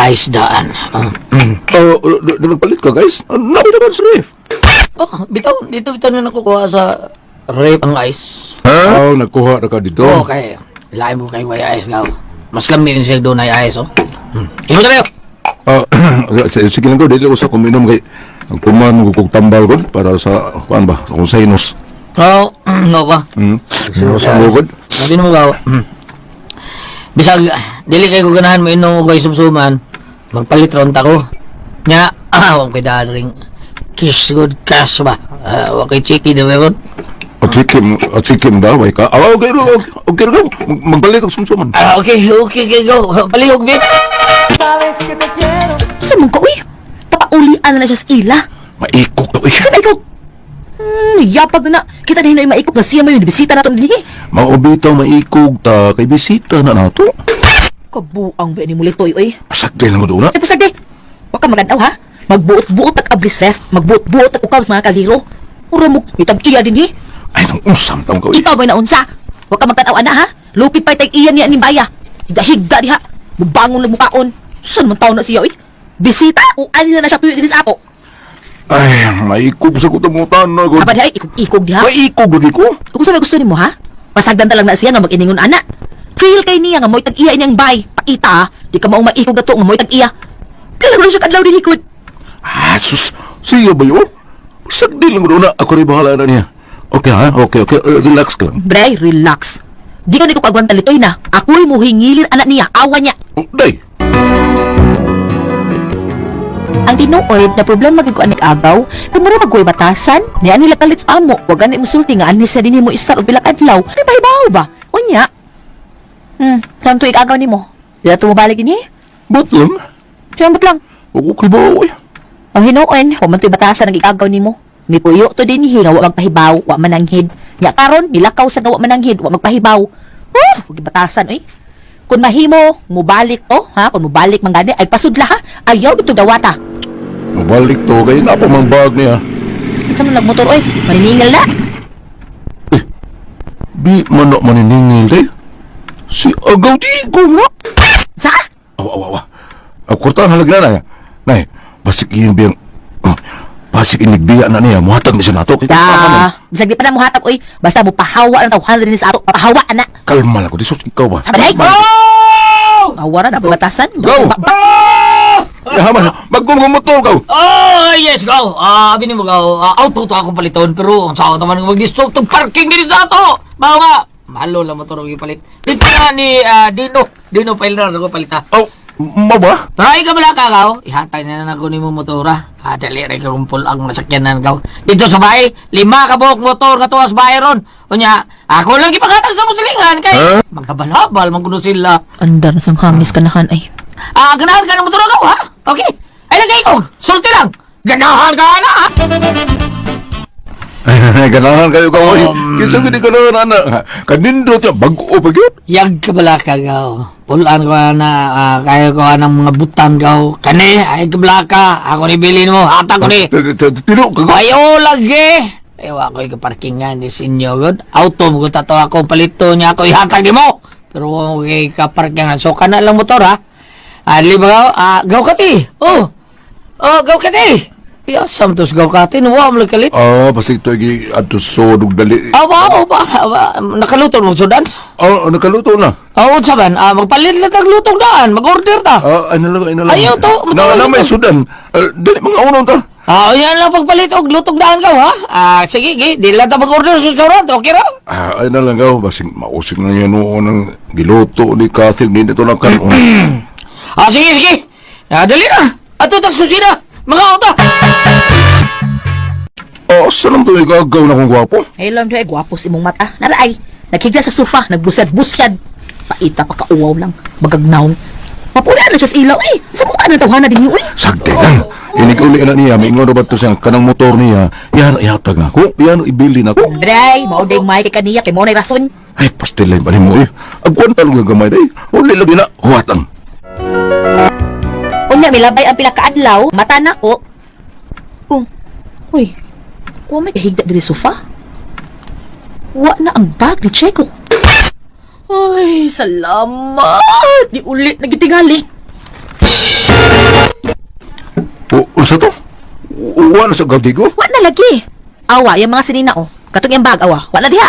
ice daan. Ah. Oh, nagpalit ka guys. Nabi naman sa ref. Oh, bitaw dito bitaw na nakukuha sa rep ang ice. Ha? Oh, nagkuha na ka dito. Oh, kay lain mo kay way ice gaw. Mas lami yun siya doon ay ice oh. Imo tayo. Ah, sige lang ko, dili ko sa kuminom kay nagkuman ko kog tambal ko para sa kuan ba, sa akong sinus. Oh, no ba? Sinus ang lugod. Sabi mo gaw. Bisag dili kay ko ganahan mo inom og way sumsuman. Magpalit ron ta ko. Nya, wa koy daring kiss good cash ba. Ah, wa koy chiki na meron. A chicken ba way ka? Ah, okay, okay, okay, okay. Magpalit og sumsuman. Ah, okay, okay, okay, go. Palihog bi. Sa mong ka uy. Papaulian na na siya sa ila. Maikog to eh. Sa maikog. Yapag na. Kita na hinoy maikog na siya may bisita na ito dinhi. Maobitaw maikog ta kay bisita na nato. Kabuang ba ni mulitoy oy. Pasagdil lang ko doon na. Ay pasagdi. Wa ka maganaw ha. Magbuot-buot at ablis ref. Magbuot-buot at ukaw sa mga kaliro. Ura mo, itag iya dinhi. Ay, nang usam taong ka, uy. Ikaw ba'y naunsa? Wa ka magtanaw ana ha. Lupit pa itag iya niya ni Baya. Higda-higda diha. Mubangon lang mukaon. Saan man taon na siya oy? Bisita o ani na na siya tuyo din sa ato. Ay, maikog sa kutamutan na ko. Aba diha ikog-ikog diha. Maikog lagi ko. Kung sa may gusto nimo ha? Pasagdan ta lang na siya nga mag-iningon ana. Feel kay niya nga mo'y tag-iya iniyang bay. Pakita ha. Di ka maong maikog na to nga mo'y tag-iya. Kailan mo na siya kadlaw din ikod. Ah, sus. Siya ba yun? Pasagdil lang ko doon na. Ako rin bahala na niya. Okay ha? Okay, okay. Relax ka lang. Bray, relax. Di ka ni ko kagwanta litoy na. Ako'y muhingilin anak niya. Awa niya. Oh, day. Ang tinuod na problema gid ko anik agaw, kay mura magkoy batasan, ni ani kalit amo, wag gani musulti nga ani sa dinhi mo istar og pila ka adlaw. Kay pahibaw ba? Unya. Saan tuig agaw nimo? Di na tumabalik dinhi? Ba't lang? Sambot lang. Ako kay bawa eh. Ang hinuon, wa man to'y batasan ang igagaw nimo. Mipuyo to dinhi nga wa magpahibaw, wa mananghid. Nya karon nilakaw sa nga wa mananghid, wa magpahibaw. Huh, wag batasan oy. Kung mahimo, mubalik to, ha? Kung mubalik man gani, ay pasudla ha. Ayaw gid to dawata. Mabalik to kay na pa mang bag niya. Isa man nagmotor oy, maniningil na. Di man na maniningil eh. Si Agaw di ko na. Sa? Awa, awa, awa. Kurta ang halagna na. Nay, basik iyong biyang... Oh, basik inigbiya na niya. Muhatag ni siya nato. Kay kalma man. Da, bisag di pa na muhatag oy, basta mo pahawa ang tawhan din sa ato, pahawa ana. Kalma lang ko. Di sus, ikaw ba? Sabi day. Kalma lang. Awara na batasan. Go! Ba- ba- Yaman, bagong nga motor ka. Oh, yes, go. Ah, abi nimo gaw. Ah, auto to ako paliton pero ang sawa naman nga mag-stop tong parking dito sa ato. Mao nga. Mahalo lang motor ang ipalit. Dito na ni Dino. Dino Pailrar ako palita. Oh, mo ba? Pero ay ka bala ka gaw. Ihatay na lang ako nimo motora. Ah, dali ra ka kumpol ang masakyanan gaw. Dito sa bahay, lima ka buok motor nga tuwas bahay ron. Unya, ako lang ipanghatag sa musilingan kay magkabalabal man kuno sila. Andar na sang hamis kanahan ay. Ah, ganahan ka ng motor gaw ha? Okay. Ay lagay ko. Sulti lang. Ganahan ka na ha? Ganahan kayo ka, oy. Kinsa gid ka na ana. Kanindot ya bag-o pa gyud. Yag ka bala ka gaw. Pulaan ko na kaya ko ng mga butang gaw. Kani, ay kabala ka. Ako ni bilin mo. Hatag ko ni. Tino ka. Ayo lagi. Ewa ko ikaparkingan ni sinyo god. Auto mo ko tato ako palito niya ako ihatag ni mo. Pero wa kay kaparkingan. So kana lang motor ha. Ali ba gaw? Ah, gaw kati. Oh. Oh, gaw kati. Ya, samtos gaw kati. Nuwa mo kalit. Ah, basig to igi adto sodog dali. Ah, wa, ba, ba, nakaluto mo sudan. Ah, nakaluto na. Ah, unsa man? Ah, magpalit lang tag lutong daan, mag-order ta. Ah, ano lang, ano lang. Ayaw to, Na, na may ito. sudan. Dali mga unong ta. Ah, yan lang pagpalit og lutong daan ka ha. Ah, sige, gi, di lang ta mag-order sa restaurant, okay ra? Ah, ay na lang gaw, basig mausig na niya noon ang giluto ni Kathy ni dito lang karon. Ah, sige, sige. Ah, dali na. Ato ta sa kusina. Mga auto. Oh, saan ang to igagaw na kong gwapo? Ay, lam ay gwapo sa imong mata. Naraay, naghigla sa sofa, nagbusyad-busyad. Paita pa kauwaw lang, bagagnaw. Mapula na siya sa ilaw eh. Sa mukha ng tawhana din yun eh. Sagdi lang. Inig-uli na niya, may ingon ba to siya, kanang motor niya, yan ihatag na ako, yan ibili na ko. Bray, mao day may kay kaniya kay mo nay rason. Ay, pastilay pa ni mo eh. Agwan talong nga gamay day. Uli lagi na, huwat ang. Unya milabay ang pila ka adlaw, mata na ko. Oh. Uy. Wa may kahigda diri sofa. Wa na ang bag ni Checo. Ay, salamat. Di uli nagitingali. O, unsa to? Wa na sa gawdigo? Wa na lagi. Awa, yung mga sinina oh. Katong yung bag, awa. Wa na diha.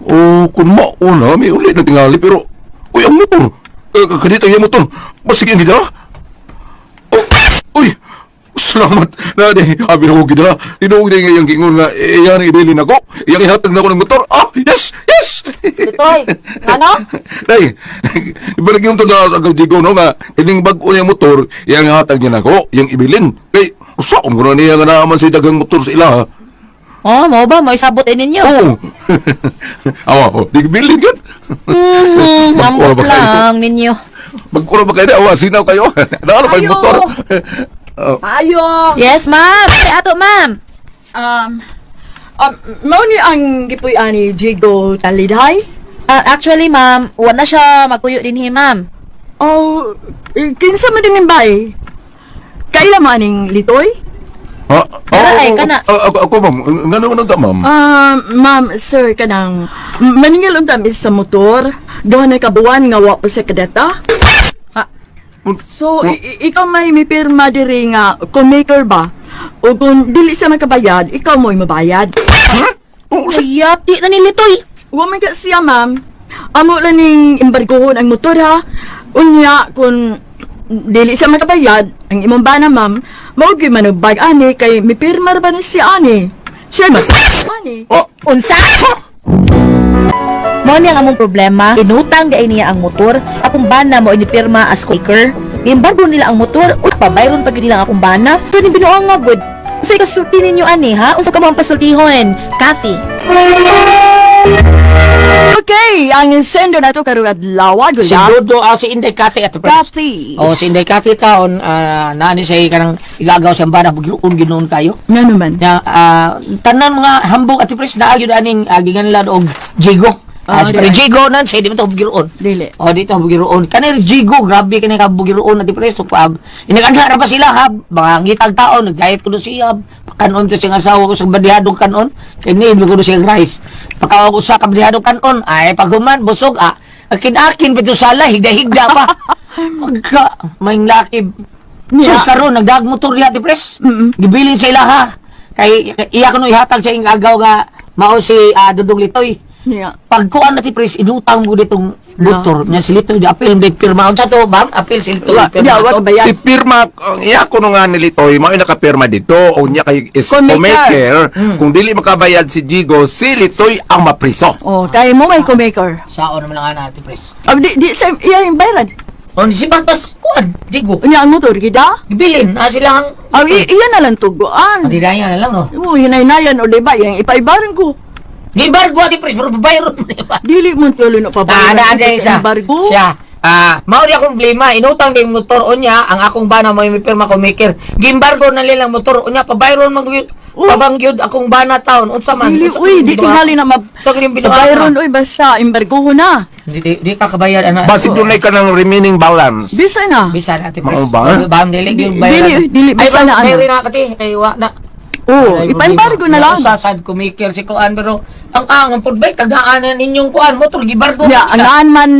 O, kung mauna, may uli na tingali, pero, uy, ang motor. Eh, kanito yung motor. Basig ang gidala. Oh, uy, salamat. Na, di, abi na ko gidala. Tinuog na yung gingon nga, eh, yan ang ibili na ko. Iyang ihatag na ko ng motor. Ah, yes, yes! Toy, ano? Day, ibalik yung to na sa gawdigo, no, nga, kining bag-o niyang motor, iyang ihatag niya na ko, iyang ibilin. Kay, usaon ko na niya nga naaman sa dagang motor sa ila, ha? Oh, mo ba? Mo isabot eh ninyo. Oo. Awa, oh, di bilin yun. Ambot Mag-ura ba kayo? lang ninyo. Mag-ura ba kayo? Awa, sinaw kayo. Naano pa yung motor? Oh. Ayo. Yes, ma'am. Ay, ato, ma'am. Mao ni ang gipuy-an ni Jigo Taliday? Ah, actually, ma'am, wa na siya magkuyo din hi, ma'am. Oh, kinsa man din bay? Kaila man ning litoy? Ha? Tara, ay, Oh, kana. oh, Ako, ako, ma'am. Ngano nga ta, ma'am? Ah, ma'am, sir, kanang maningil unta mi sa motor. Duha na ka buwan nga wa pa sa kadata. Ah. So, ikaw may mipirma diri nga co-maker ba? O kung dili siya makabayad, ikaw mo'y mabayad. Oh, Uyap, di na nilitoy. Wa man ka siya, ma'am. Amo lang ning embargohon ang motor ha. Unya kung dili siya makabayad, ang imong bana, ma'am, mao gyud manugbag ani kay mipirma ra ba ni siya ani. Siya ma ani. Oh, Unsa? Mo ni ang among problema, inutang gay niya ang motor, akong bana mo inipirma as maker. Giembargo nila ang motor, uy, pabayron pa gyud nila ang akong bana. So ni binuang nga gud. Unsay kasulti ninyo ani ha? Unsa ka mo ang pasultihon? Kathy. Okay, ang sendo na to karong adlaw Si gud. Dodo, ah, si Inday Cathy at Kathy. Oh, si Inday Cathy taon, naani siya kanang igagaw siyang bana, bugiroon ginoon kayo. Nga naman. Nya, tanan mga hambog at pres na gyud aning giganlan og Jigo. Ah, Ah, si Pre di ay. Jigo nan siya di mo to bugiroon. Dili. Oh, dito bugiroon. Kani Jigo, grabe kani ka bugiroon at pres. So, inaganha ra pa sila ha, mga ngitag taon nagdiet ko do siya. Kanon to siyang asawa ko sa badihadong kanon. Kay ni ko do siyang rice. Pagkawa ko sa kabadihadong kanon, ay paghuman busog ah. Akin-akin pito sala higda-higda pa. Magka may laki. Yeah. Sus karon nagdag motor diha ti pres. Gibilin sa ila ha. Kay iya kuno ihatag sa ing agaw nga mao si Dudong Litoy. Niya. Pagkuan na ti pres inutang mo ditong Motor nya si Litoy di apil di pirma unsa to, bam? Apil si Litoy pirma. Di, wa to. kabayad. Si pirma ang iya kuno nga ni Litoy mao nakapirma dito o niya kay is Kumaker. kumaker. Kung dili makabayad si Jigo, si Litoy ang mapriso. Oh, kay mo may kumaker. Saon naman lang ana ati pres. Ah, di di sa iya yung bayaran. O si Batas kuan, Digo. Unya ang motor gida. Gibilin na sila ang Aw, iya na lang tuguan. Di na lang no. Oo, hinaynayan o di ba yang ipaibaran ko. Gibargo ati pres pero babayron mo ba? Dili mo tuloy na pabayaran. Na na siya. Embargo. Siya. Ah, mao di akong problema, inutang din motor unya, ang akong bana mo may pirma ko maker. Gimbargo na nilang motor unya, pabayron man gyud. Oh. Pabangyod akong bana taon unsa man. Dili, Unsa uy, man di binuha- tingali na mab... Sa kining binuha- Bayron, uy, basta, embargo na. Di ka kabayad ana. Basig dunay ka ng remaining balance. Bisa na. Bisa na ati pres. Mao ba? Bam dili gyud Dili, bayaran. dili, Ay, bisa bam, na, ano. Meron na kati kay wa na. Oo, Ay, ipa-embargo na lang. Sa sad kumaker si kuan pero ang pud bay tagaan na ninyong kuan motor gibargo. Ya, man ang ka. naan man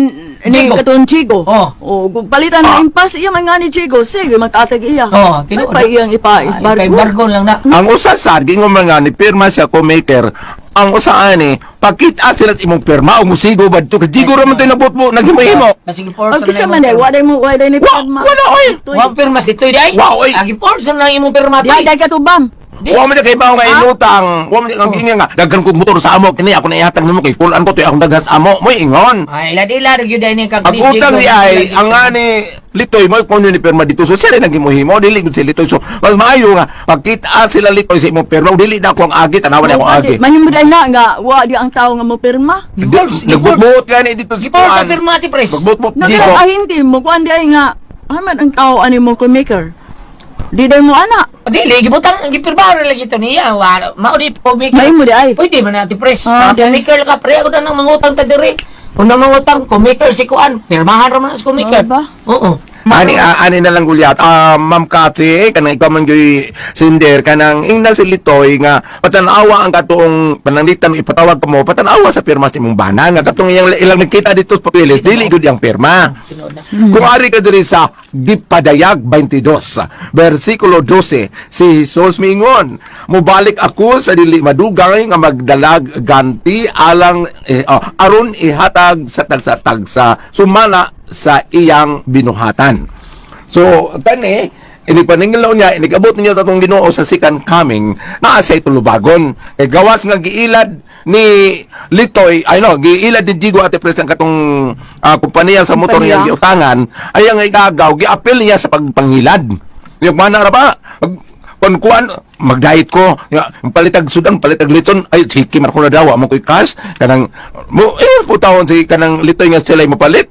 ni Jigo. katong Chigo. Oh. Oh, kung palitan ng impas, iya man nga ni Chigo. Sige, magtatag iya. Oh, tinuod. Ay, pa iyang Ay, ipa-embargo. ipa-embargo lang na. Ang usa sad gingon man nga ni pirma siya kumaker. Ang usa ani pakita sila sa imong pirma o musigo ba dito kay Jigo ra man to'y nabutbo naghimo-himo. Sige, force Ang kisa na man imong eh, pirma. waday mo, waday ni pirma. Wala, oy. Wa pirma si Toy day. Wa, oy. Agi force na imong pirma Di, tay. day ka tubam. Di. Wa man kay bawo nga inutang. Wa man ang ingon nga daghan kog motor sa amo kini ako na ihatag nimo kay pulan ko to'y akong daghan sa amo. Mo'y ingon. Ay, ila dila gyud ay ni kang Ang utang di ay ang ani Litoy mo kung ni pirma dito so siya rin naghimo-himo dili gud si Litoy so mas maayo nga pagkita sila Litoy sa imong pirma dili na ako ang agi tanawan na ako ang agi. Mahimod na nga, wa di ang tao nga mo pirma. Nagbubuot gani dito si Force Kuan. na pirma ti pres. Magbuot Jigo. Naglang ahinti mo, kuan di ay nga, aman ang tao ani mo kumaker. Di day mo ana. Dili gibutang gipirma na lagi to niya. Wa mao di kumaker. Mahimo di ay. Pwede man na ti pres. Ah, di ay. Kumaker ka pre ako na nang mangutang ta diri. Kung nang mangutang kumaker si kuan, pirmahan ra man sa kumaker. Ah, ba? Oo. Ani ani na lang gulyat. Ah, Ma'am Cathy, kanang ikaw man gyud sinder kanang ingna si Litoy nga patanawa ang katuong pananglitan ipatawag ka mo patanawa sa pirma sa imong bana nga katong iyang ilang nakita dito sa papeles dili gud ang pirma. Tinuod na. Kung ari ka diri sa Gipadayag 22, versikulo 12, si Jesus miingon, mubalik ako sa dili madugay nga magdalag ganti alang aron ihatag sa tagsa-tagsa sumala sa iyang binuhatan. So kani inipaninglaw niya, inigabot niya sa atong Ginoo sa second coming, naa siya tulubagon. Kay gawas nga giilad ni Litoy, ay no, giilad ni Jigo ate president katong kumpanya sa motor Kumpanya. niyang giutangan, ay ang igagaw, giapil niya sa pagpangilad. Yung mana ra ba? Kun kuan magdiet ko, ya, palitag sudan, palitag litson, ay sige man ko na daw, mo ko'y cash kanang mo eh putawon si kanang Litoy nga sila mopalit.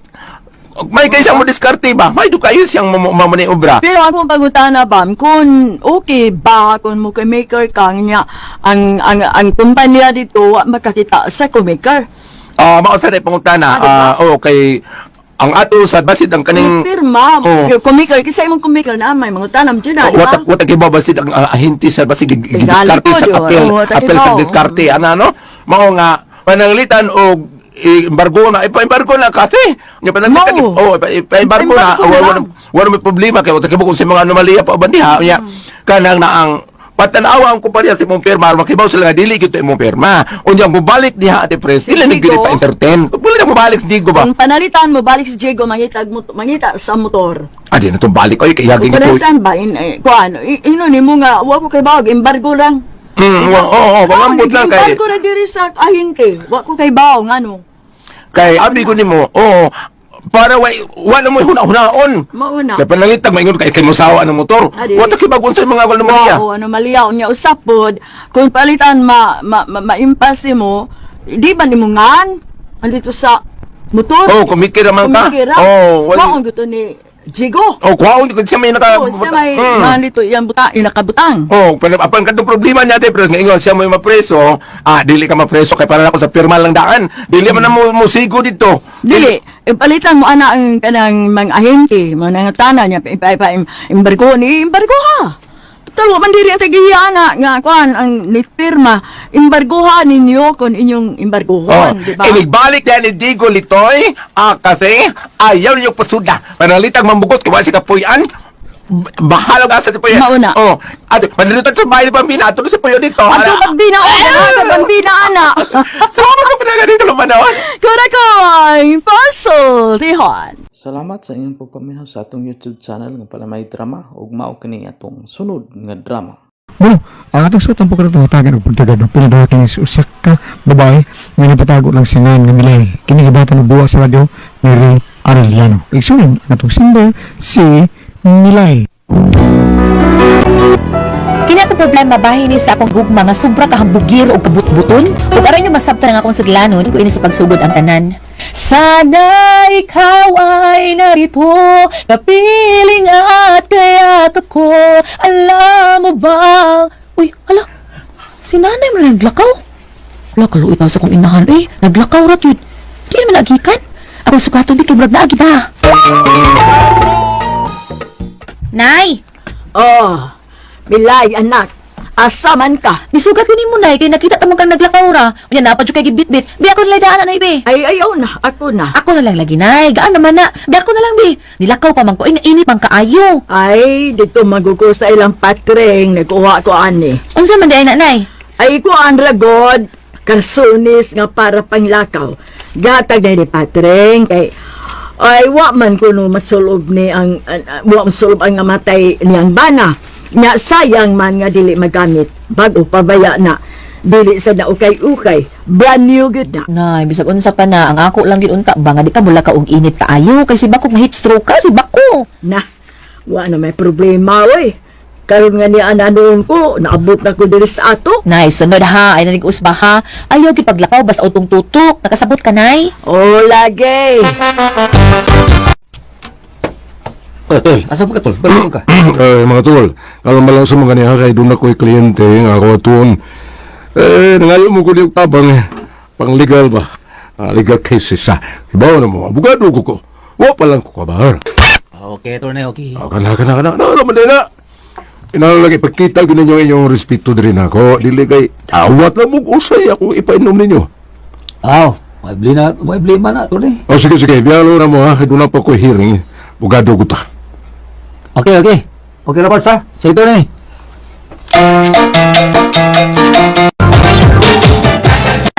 May kaysa mo diskarte ba? May do kayo siyang mamaniobra. Pero akong pangutana ba, kung okay ba kung mo maker ka niya ang kumpanya dito wa makakita sa kumaker. Ah, mao sa pangutana. Ah, diba? Ah, oh, kay ang ato sa basid ang kaning Pirma, Oh. kumaker kasi imong kumaker na may mangutana mo dyan na, di ba? What kiba basid ang ahinti sa basid Tingali diskarte po, sa di ba? apel, Oo, apel sa takibaw. diskarte ana no? Mao nga pananglitan og embargo na ipa-embargo na kasi nya pananglitan Mao. oh ipa-embargo na Ipa-embargo na wala lang. wala may problema kay wala kung sa mga anomalya pa uban diha nya kanang na ang patanawa ang kumpanya sa imong pirma aron makibaw sila nga dili gyud to imong pirma unya mobalik diha ate pres dili Si na gyud Digo. pa-entertain wala na mobalik sa Digo ba Kung panalitan mo balik si Diego mangita mangita sa motor. Ah, di na itong balik. Oy, kaya Kung gingo ko. panalitan ba in eh, kuan ino nimo nga wa ko kay bawag embargo lang. Oo, pangambot lang kay Embargo na diri sa ahinte. Wa ko kay bawo ngano. Kay abi ko nimo, oo, para way wala mo huna-hunaon. Mauna. Kay panangitag maingon kay kay mosawa ng motor. Ah, di. Wa ta kibag unsa mga wala mo niya. Oo, ano maliyaw niya usap pod. Kung palitan ma ma, ma maimpase mo, di ba nimo ngan? Andito sa motor. Oh, kumikira man ka. Kumikira. Oh, wala. Wa ang gusto ni Jigo. Oh, kuwaon ko siya may naka Oo, siya may nandito iyang buta, inakabutang. Oh, pero apan kadtong problema niya te, pero nga ingon siya mo mapreso, dili ka mapreso kay para na ako sa pirma lang daan. Dili man na mo musigo dito. Dili, palitan mo ana ang kanang mga ahente, mga nangatana niya, ipa, ipa, embargo ni embargo ha. Total, wa man diri ang tagiya ana nga kuan ang ni pirma, embargoha ninyo kung inyong Oh, embargohan, di ba? inigbalik na ni Digo Litoy, kasi ayaw niyo pasuda. Panalitang mambugot kay wa siya kapuy-an. Bahala ka sa puyo. Mauna. Oh, ato, panulutan sa bahay ni Pambina. Ato na sa puyo dito. Ato pagbina o na, pagbina ana. Salamat ko talaga dito lumanon. Kuna ko ang pasultihon. Salamat sa inyong pagpaminaw sa atong YouTube channel nga Palamay Drama ug mao kini atong sunod nga drama. Bueno, ang atong suot ang pagkaroon hatagan og pagtagad no pinadala kini sa usa ka babae nga napatago lang sa ngan nga milay. Kini gibatan og duwa sa radyo ni Ray Arellano. Igsuon ang atong singer si Milay. Kini akong problema bahin ni sa akong gugma nga sobra kahambugir og kabutbuton. Ug aray nyo masabtan ang akong suglanon kung ini sa pagsugod ang tanan. Sana ikaw ay narito, kapiling at kayakap ko. Alam mo ba? Uy, hala, si nanay mo na naglakaw. Wala, kaluoy ka sa akong inahan eh. Naglakaw ra yun. Di naman nagikan. Ako sukaton di kay murag naagi ba? Nay! Oh, Milay anak. Asa man ka? Nisugat ko nimo nay kay nakita ta mo kang naglakaw ra. Unya napa jud kay gibitbit. Bi ako nilay daan na be. Ay, ayaw na. Ako na. Ako na lang lagi nay. Gaan naman na. Bi ako na lang bi. Nilakaw pa man ko. Ay, nga init man kaayo. Ay, dito magugo sa ilang patreng. Nagkuha ko ani. Unsa man di ay na nay? Ay, kuan ragod. Karsunis nga para panglakaw. Gatag na ni patreng. Kay, ay, wa man kuno masulob ni ang, wa masulob ang amatay niyang bana. Nya sayang man nga dili magamit. Bago pabaya na. Dili sa na ukay-ukay. Brand new good na. Nay, bisag unsa pa na ang ako lang gid unta ba nga di ka mula ka og init kaayo kay si Bako nga heat stroke ka si Bako. Na, wa na may problema, oy. Karon nga ni ananon ko, naabot na ko diri sa ato. Nay, sunod ha, ay nanig usba ha. Ayaw gid paglakaw basta utong tutok. Nakasabot ka nay? Oh, lagi. Tol, asa pa ka tol? Balik ka. Eh, mga tol, alam mo lang sa mga niya kay doon ako'y kliyente nga ako atuon. Eh, nangayo mo ko niyong tabang eh. Pang legal ba? Ah, legal cases sa. Ibaw na mo, abogado ko ko. Wa pa lang ko kabahar. Okay, Torne, okay. Ah, kana, kana, kana. No, no, na. Inalagay, pagkita ko ninyo inyong respeto din ako. Dili kay, awat na mo usay ako ipainom ninyo. Aw, may blina, may blima na, Torne. Oh, sige, sige, biyalo na mo ha. Kay doon na pa ko hearing. Abogado ko ta. Okay, okay. Okay na, Parsa. Sige, Torne.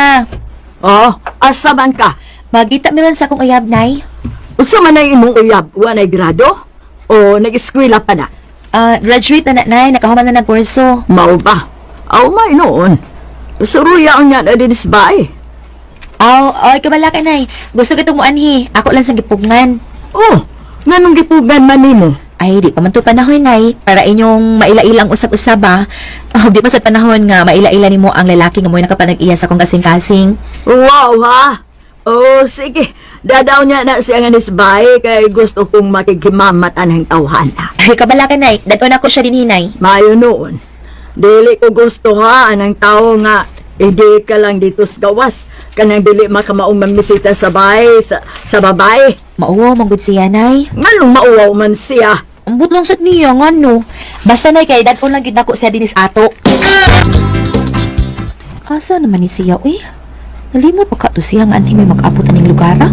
Ah, Oh, asa man ka? magita mi man sa akong uyab nay. Unsa man ay imong uyab? Wa nay grado? O nag-eskwela pa na? Ah, graduate na na nay, nakahuman na ng kurso. Mao ba? Aw, may noon. Suruya ang niya na dinis ba eh. Aw, ay kabala ka nay. Gusto kitong muanhi. Ako lang sa gipugngan. Oh, nganong gipugan man nimo? Ay, di pa man to panahon, nay. Para inyong maila-ilang usab-usab ba? Oh, di pa sa panahon nga maila-ila nimo ang lalaki nga mo'y nakapanag-iya sa akong kasing-kasing. Wow ha? Oh, sige. Dadaw niya na siya nga nisbay kay gusto kong makikimamat anang tawhana. Ay, kabala ka, nay. Dadon ako siya din, nay. Mayo noon. Dili ko gusto ha anang tao nga hindi ka lang dito sa gawas kanang dili makamaong mamisita sa bahay sa babae. Mauwaw, manggod siya, nay. Nganong mauwaw man siya. Ambot lang sad niya, nga no. Basta, nay, kay dadon lang gid nako siya dinis ato. Asa naman ni siya, uy? Nalimot pa ka to siya nga anhi may mag-abot aning lugar, ah?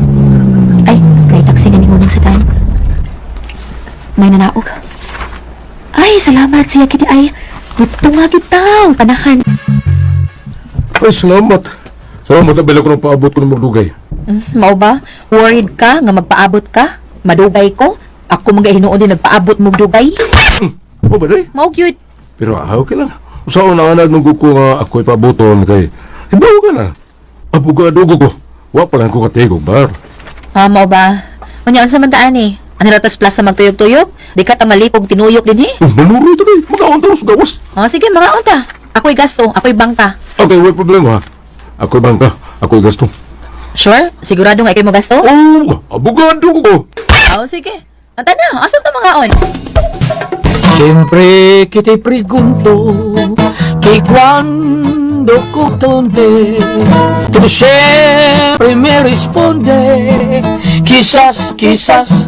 Ay, may taxi nga ningunong sa daan. May nanaog. Ay, salamat siya kiti ay. Dito nga kita, panahan. Ay, salamat. Salamat na bala ko ng paabot ko ng magdugay. Mao ba? Worried ka nga magpaabot ka? Madugay ko? Ako mga hinuon din nagpaabot mo dugay. Oh, ba day? Mao gyud. Pero ah, okay lang. Usaon na anad mong ko nga ako'y pabuton kay hibaw ka na. Abogado ko ko. Wa pa lang ko katigog bar. Ah, mao ba? Unya unsa man taan eh? Ano ra tas plaza magtuyok-tuyok? Di ka ta malipog tinuyok din eh. Oh, maluroy to day. Magaon ta sa gawas. Oh, sige, mga unta. Ako'y gasto, ako'y bangka. Okay, way problema ha. Ako'y bangka, ako'y gasto. Sure? Sigurado nga ikay mo gasto? Oh, abogado ko. Oh, sige. Anta na, asa ta mga on? Siyempre kiti pregunto que cuando contonte tú siempre me responde quizás, quizás.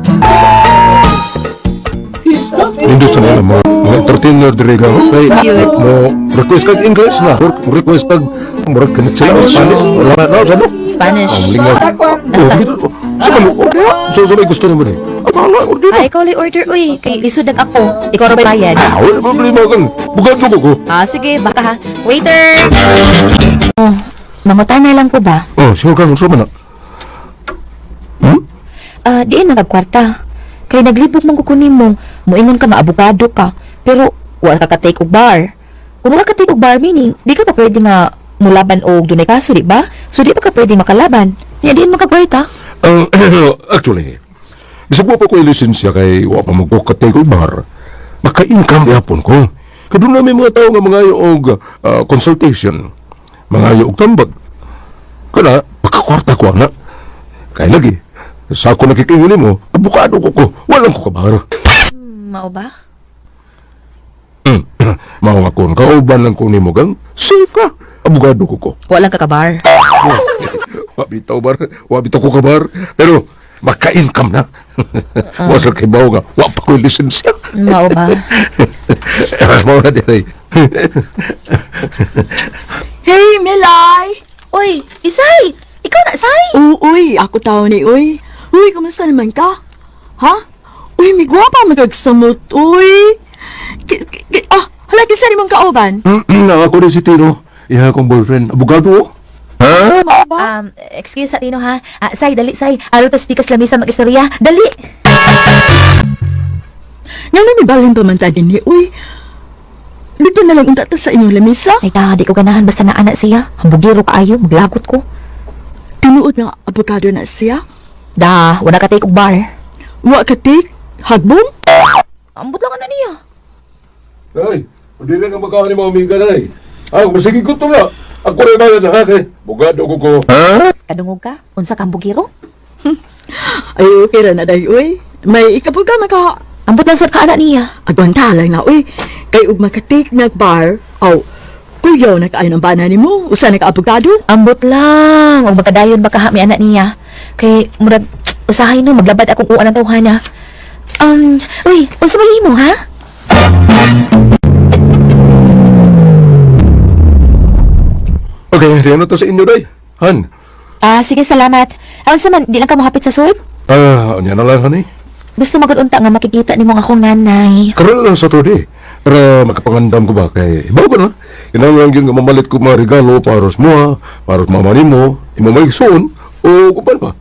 Hindi sa nila mga mga entertainer diri ka. Kay mo request kag English na. Request kag murag kanit sila Spanish. Wala na sa no. Spanish. Oh, malingaw. Oh, dito. Sa malo. Okay. So, so may gusto nimo ni. Bahala, order Ah, ikaw lay order uy. Kay lisod nag ako. Ikaw ra bayad. Ah, wala problema kang. Bugado ko ko. Ah, sige, baka ha. Waiter! Oh, mangutana lang ko ba? Oh, sure kang, sure man na. Hmm? Ah, diin man kag kwarta. Kay naglibog man ko kunin mo. Muingon ka nga abogado ka. Pero wa ka ka-take og bar. Kung wala ka take og bar meaning, di ka pa pwede nga mulaban og dunay kaso, di ba? So di pa ka pwede makalaban. Nya diin man ka kwarta. Actually, bisag wa pa ko lisensya kay wa pa mo ko ka-take og bar. Maka-income yapon ko. Kay doon na may mga tao nga mangayo og consultation. Mangayo og tambag. Kana, makakwarta ko ana. Kay lagi, sa ako nakikingon mo, abogado ko ko, walang ko kabar. Mao ba? Mao nga kon kauban lang ko nimo gang, safe ka. Abogado ko ko. Wala ka kabar. Wa bitaw bar, wa bitaw ko kabar. Pero maka-income na. Wa sa kibaw nga, wa pa ko'y lisensya. Mao ba? Mao na diay. Hey, Melay! Uy, Isay! Ikaw na, Isay! Uy, ako tao ni uy. Uy, kumusta naman ka? Ha? Uy, may gwapa magagsamot, uy. Hala, kinsa ni mong kauban? Na ako rin si Tino. Iha akong boyfriend. Abogado oh. Ha? Excuse sa Tino ha. Ah, Say, dali, Say. Araw tas pikas lamisa mag-istorya. Dali! Nga na nibalhin pa man ta din ni, uy. Dito na lang unta ta sa inyong lamisa. Ay ta, di ko ganahan basta naana siya. Hambugiro kaayo, maglagot ko. Tinuod nga abogado na siya. Da, wala ka take og bar. Wa ka take, hagbong? Ambot lang ano niya. Ay, hindi na nga magkaon ni mga amiga na eh. Ah, sige ko to nga. Ako rin bayad na ha, kay. Abogado ko ko. Ha? Kadungog ka? Unsa ka hambugiro? Ay, okay ra na day, uy. May ikapog ka maka... Ambot lang sa kaana niya. Agwanta lang na, uy. Kay ug makatake nag bar, aw, kuyaw na kaayo ng bana nimo, usa na ka abogado. Ambot lang. Og magkadayon ba ka ha, may anak niya. Kay murag usahay no maglabad akong uwan ng tawhana. Uy, unsa may imo ha? Okay, di na to sa inyo day. Han. Ah, sige, salamat. Ah, unsa man, di lang ka mohapit sa sud? Ah, unya na lang, honey. Gusto magud unta nga makikita nimo ang akong nanay. Karon lang sa today. Para makapangandam ko ba kay ibaw ko na. Kinahanglan gyud nga mamalit ko mga regalo para sa mua, para sa mama nimo, imo may igsoon o kupan pa.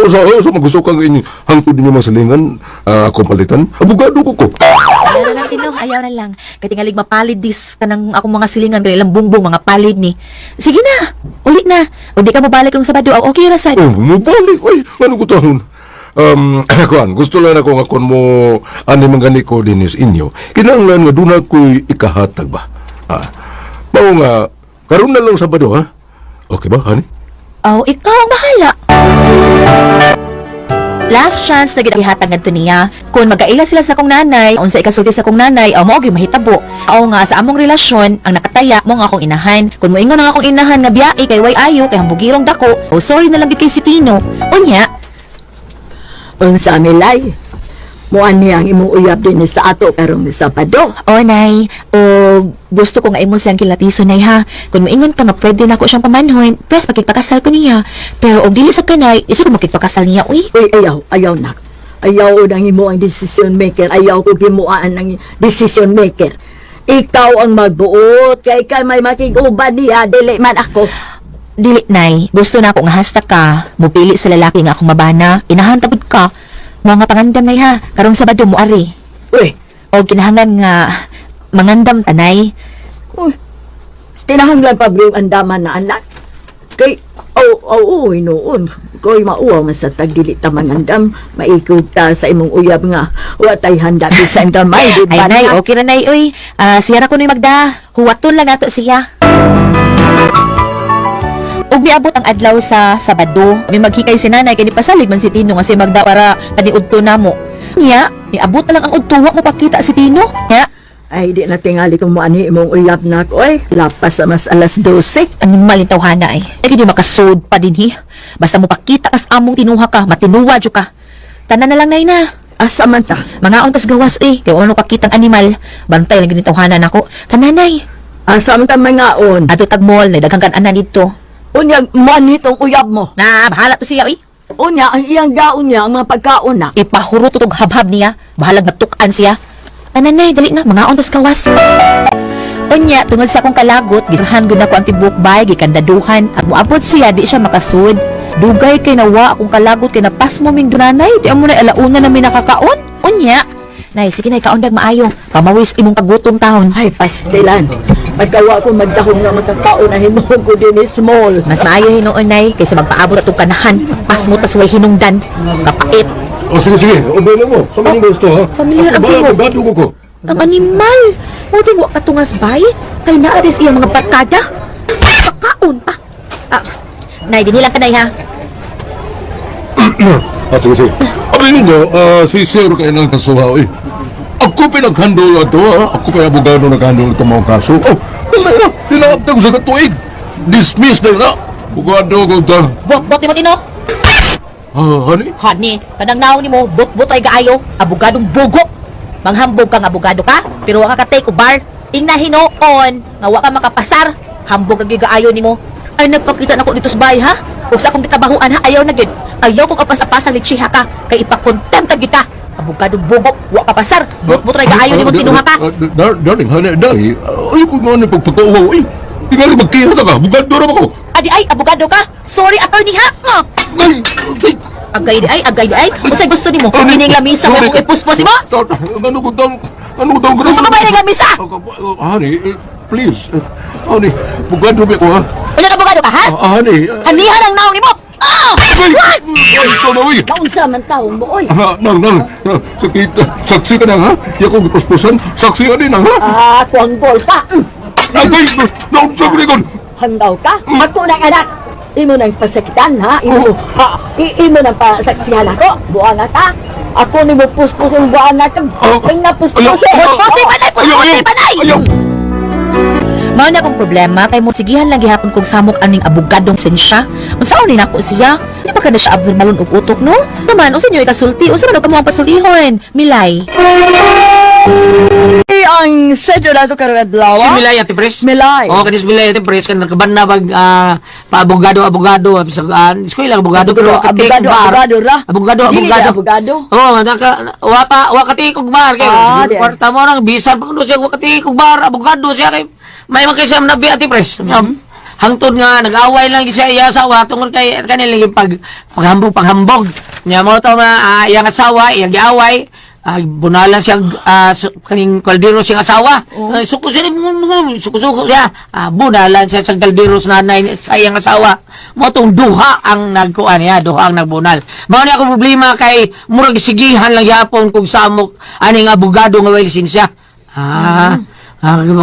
Sa magusto kang inyo hangtod ninyo mga silingan, akong palitan. Abogado ko ko. Ayaw na lang, Tino. Ayaw na lang. Kay tingalig mapalid dis kanang akong mga silingan kay ilang bungbong mga palid ni. Sige na. Uli na. O di ka mobalik nung Sabado. O, okay ra sad. Oh, mubalik. Uy, ano ko tahon? Kuan, gusto lang ako nga kon mo ani man gani ko dinis inyo. Kinahanglan nga doon ako'y ikahatag ba. Ah, mao nga karon na lang Sabado ha. Okay ba, honey? Oh, ikaw ang bahala. Last chance na gid gihatag ngadto niya. Kung magaila sila sa akong nanay, unsa ikasulti sa akong nanay, aw mao gyud mahitabo. Aw nga sa among relasyon, ang nakataya mo nga akong inahan. Kung moingon ang akong inahan nga biyae kay way ayo kay hambugirong dako, oh sorry na lang gid kay si Tino. Unya, Unsa Milay? Muan niya ang imong uyab din sa ato karong Sabado. O, nay, o gusto ko nga imo siyang kilatiso, nay, ha? Kung moingon ka nga pwede na ako siyang pamanhon, pres makigpakasal ko niya. Pero og dili sa kanay, iso ko makigpakasal niya, uy. Uy, ayaw, ayaw nak. Ayaw nang imo ang decision maker. Ayaw ko gimuaan ang decision maker. Ikaw ang magbuot kay kay may makig-uban niya dili man ako. Dili, nay, gusto na ako nga hasta ka. Mupili sa lalaki nga akong mabana. Inahan tapod ka. Mga pangandam, nay, ha? Karong Sabado mo ari. Uy, O kinahanglan nga mangandam tanay. uy. Tinahanglan pa yung andaman na anak. Kay aw aw uy noon. Koy mauwaw man sa tagdili ta mangandam, maikog ta sa imong uyab nga wa tay handa bisan gamay di Ay, ba? nay, nak? okay na, nay, uy. Ah, siya ra ko ni Magda. Huwaton lang nato siya. Ug miabot ang adlaw sa Sabado. May maghikay si nanay kay nipasalig man si Tino nga si Magda para kaniudto namo. Nya, niabot na lang ang udto wa mo pakita si Tino. Nya, Ay, di na tingali kung muani imong uyab na ako, ay. Lapas sa mas alas 12. animal ni tawhana ay. Ay kini makasud pa din hi. Basta mo pakita kas among tinuha ka, matinuwa jud ka. Tanan na lang nay na. Asa man ta? Mga untas gawas eh, kay wala pakitang animal. Bantay lang gini tawhana nako. Tananay. Asa man ta mangaon? Adto tag mall, nay daghang kan-anan didto. Unyag, muani tong uyab mo. Na, bahala to siya, uy. Unya, ang iyang gaon niya, ang mga pagkaon na. Ipahurot og habhab niya, bahalag natukan siya. Ananay, dali na, mga ondas kawas. Unya, tungod sa akong kalagot, gihan gud nako ang tibok bay, gikandaduhan, at moabot siya, di siya makasud. Dugay kay nawa akong kalagot kay napasmo ming dunanay, di amo na alauna na mi nakakaon. Unya, nay, sige nay, kaundag maayo. Pamawis imong kagutom taon. Ay, pastilan. Pagkawa ko magdahong nga makakaon na hinuon ko din ni small. Mas maayo hinuon nay kaysa magpaabot atong kanahan. Pasmo tas way hinungdan. Kapait. Oh, sige, sige. Obey mo. Sa mga gusto, ha? Familiar ang Ako ba, tingog. abogado ko ko. Ang animal! Mo din wa katungas bay. Kay naa des iyang mga barkada. Pakaon pa. Ah, nay, dinhi lang ka nay ha. Ah, sige, sige. Abi ninyo, si Sir kayo ng kasuha, eh. Ako pinag-handle ato, ha? Ako pa abogado nag-handle itong mga kaso. Oh, dala na. Dinakap ko sa katuig. Dismiss na na. Abogado ko ta. Bot-bot ni mo tinok. Ah, honey? Honey, kanang naon nimo, bot-bot ay gaayo, abogadong bugo. Manghambog kang abogado ka, pero wa ka ka-take og bar. Ingna hinuon, nga wa ka makapasar. Hambog ra gyud gaayo nimo. Ay nagpakita nako dito sa bahay ha. Ug sa akong gitabahuan ha, ayaw na gyud. Ayaw kong apas-apasan litsiha ka, kay ipa-contempt ka gyud ka. Abogadong bugo, wa ka pasar. Bot-bot ay gaayo nimo tinuha ka. Darling, honey, darling. Ayaw ko nga ni pagpagkauhaw, eh. Tingali magkiha ka. Abogado ra ba ko? Adi ay, abogado ka. Sorry attorney ha. Ah! Ay, ay, Agay di ay, agay di ay. Unsay gusto nimo? Honey, Kining lamisa mo sorry. akong ipuspos nimo? Ano ko daw? Ano ko daw? Gusto mo ba ining lamisa? Honey, please. Honey, abogado ba ko, ha? Unya ka abogado ka ha? Ah, honey. Hanihan ang naon nimo. Ah! Ay! Ay, ikaw na, uy! Kaunsa man taong mo, oy. Ah, nang, nang, sakit, saksi ka na, ha? Iya kong gipuspusan, saksi ka din, ha? Ah, kuang gol ka. Agay! Naunsa ko likod! Handaw ka. Ako nang anak. Imo nang pasakitan, ha? Imo, ha, imo nang pasaksihan ako. Buang ka. Ako ni mo puspos ang buang ka. Ah, Ang napuspos. ayaw, Puspusi panay, Ayaw, puspusi ayaw, panay. Ayaw! Mao na akong problema kay mo sigihan lang gihapon kog samok aning abogadong sensya. Unsaon ni nako siya? Di ba kada siya abnormalon og utok no? Naman unsa niyo ikasulti? Unsa man og kamo ang pasultihon? Milay. Eh, ang schedule nato karon adlaw. Si Milay ati pres. Milay. Oo, kanis Milay ati pres kan nakaban na bag paabogado abogado sa eskwela abogado pero katik Abogado, bar. abogado ra. Abogado Dili abogado. ra abogado. Oo, naka wa pa wa katik og bar kay. Ah, di. Kwarta mo nang bisan pa kuno siya wa katik og bar abogado siya kay may mga siya nabi ati pres. Hangtod nga nag-away lang siya iya asawa tungod kay kanila yung pag paghambog paghambog. Nya mo to nga iyang asawa iyang giaway bunalan siya kaning kaldero siyang asawa. Oh. Suko siya suko-suko siya. Bunalan siya sa kaldero sa nanay sa iyang asawa. Mo tong duha ang nagkuan niya, duha ang nagbunal. Mao ni ako problema kay murag sigihan lang gyapon kung samok aning abogado nga way lisensya.